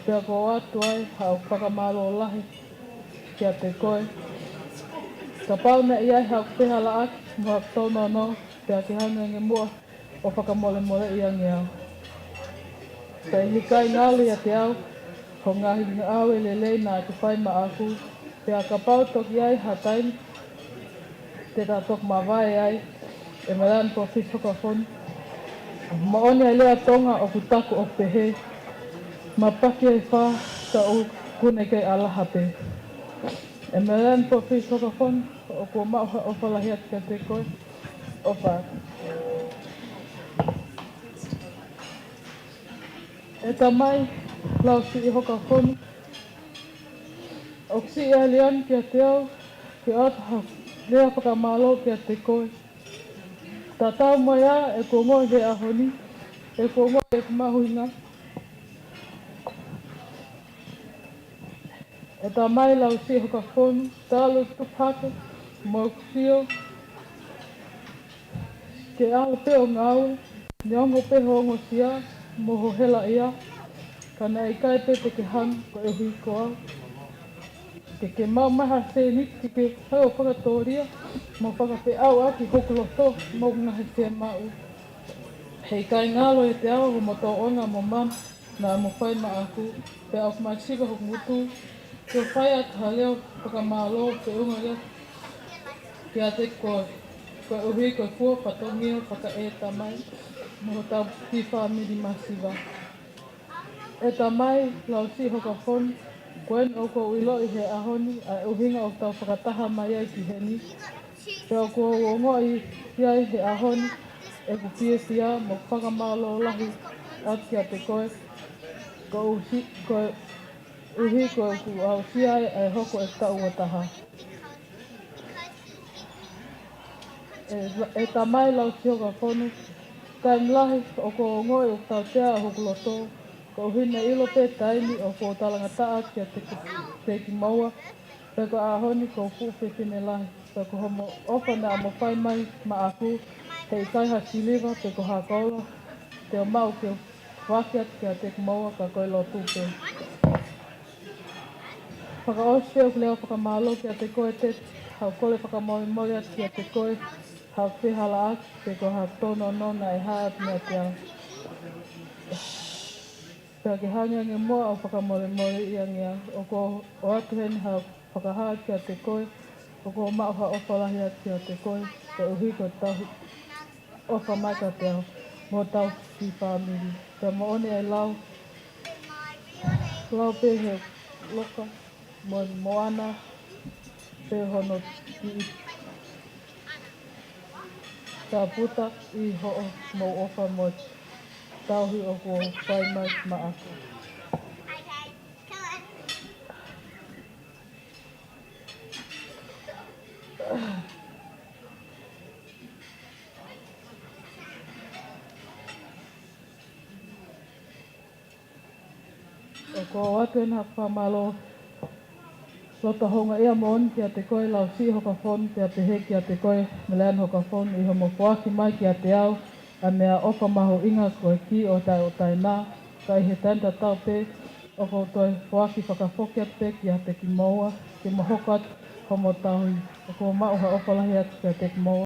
Pea ʻoku ou ʻoatu ai haʻaku fakamālō lahi kiate koe. Kapau naʻe ʻi ai haʻaku fehālaaki mo haʻaku tōnounou, pea ke hanga ange muʻa ʻo fakamolemoleʻi ange au. Pea ʻikai ngalo ʻiate au ho ngaahi ngāue lelei naʻa ke fai maʻaku, pea kapau toki ʻi ai ha taimi te ta toki mavae ai, ʻe Meleane Puafisi Hokafonu. Moʻoni ʻa e lea Tonga ʻoku taku ʻo pehē, mapaki ʻe fā ka ʻoku ne kei ʻalaha pē. ʻE Meleane Puafisi Hokafonu, ʻoku ou maʻu ha ʻofa lahi atu kiate koe, ʻofa atu. ʻE Tamai Lausiʻi Hokafonu, ʻoku siʻi ʻa e lea ni kiate au, ke ʻoatu ha lea fakamālō kiate koe. Tatau mo ia ʻeku ongoʻi he ʻaho ni, ʻeku ongoʻi ʻeku mahuʻinga. ʻE Tamai Lausiʻi Hokafonu, talu ʻeku tupu hake mo ʻeku sio ki he ʻaho pē ʻo e ngāue, neongo pē hoʻo ongosia mo hoʻo helaʻia, ka naʻe ʻikai pē te ke hanga koeʻuhi ko au ke ke maʻu mai ha sēniti ke ke fai ʻo fakatōlia mo fakafeʻauʻaki hoku loto mo hoku ngaahi fiemaʻu. He ʻikai ngalo ʻiate au hoʻomo tōʻonga mo mana, naʻa mo fai maʻaku, pea ʻoku masiva hoku ngutu ke u fai atu ha lea fakamālō feʻunga lea kiate koe, koeʻuhi ko e fua fatongia fakaʻētama mo hotau kiʻi fāmili masiva. ʻE Tamai, lau siʻi Hokafonu, ko eni ʻoku ou ʻiloʻi he ʻaho ni ʻa e ʻuhinga ʻoku tau fakataha mai ai ki heni. Pea ʻoku ou ongoʻi ai he ʻaho ni ʻeku fiefia mo fakamālō lahi atu kiate koe, koeʻuhi, koeʻuhi ko ʻeku aʻusia ʻa e hoko ʻeku taʻu ua taha. ʻE, ʻe Tamai, lau siʻi Hokafonu, taimi lahi ʻoku ou ongoʻi ʻoku tautea ʻa hoku loto, koeʻuhi ne ʻilo pē taimi ʻoku ou talangataʻa kiate kimoua, pea ko e ʻaho ni ko e fuʻu fefine lahi, pea ko homo ʻofa naʻa mo fai mai maʻaku, heʻikai ha siliva pe ko ha koula te u maʻu ke u foaki atu kiate kimoua ka ko e lotu pē. Fakaʻosi pē ʻeku lea fakamālō kiate koe Teti, haʻu kole fakamolemole atu kiate koe, haʻu fehālaaki pe ko ha tōnounou naʻe hā atu meiate au. Pea ke hangē ange muʻa ʻo fakamolemoleʻi ange au, ʻoku ou ʻoatu heni haʻu fakahā atu kiate koe, ʻoku ou maʻu ha ʻofa lahi atu kiate koe, koeʻuhi ko e tauhi ʻofa mai kiate au mo hotau kiʻi fāmili. Pea moʻoni ʻa e lau, lau pē he loka mo e moana pē hono kiʻi tāputa ʻi hoʻomou ʻofa mo e tauhi ʻoku ou fai mai maʻaku. ʻOku ou ʻoatu eni ha fakamālō loto houngaʻia moʻoni kiate koe, lau siʻi Hokafonu, pea pehē kiate koe, Meleana Hokafonu, ʻi homo foaki mai kiate au ʻa e meʻaʻofa mahuʻinga ko e kī ʻo e taʻeʻotaina, ka ʻi he taimi tatau pē ʻoku ou toe foaki fakafoki atu pē kiate kimoua, ke mo hoko atu homo tauhi. ʻOku ou maʻu ha ʻofa lahi atu kiate kimoua.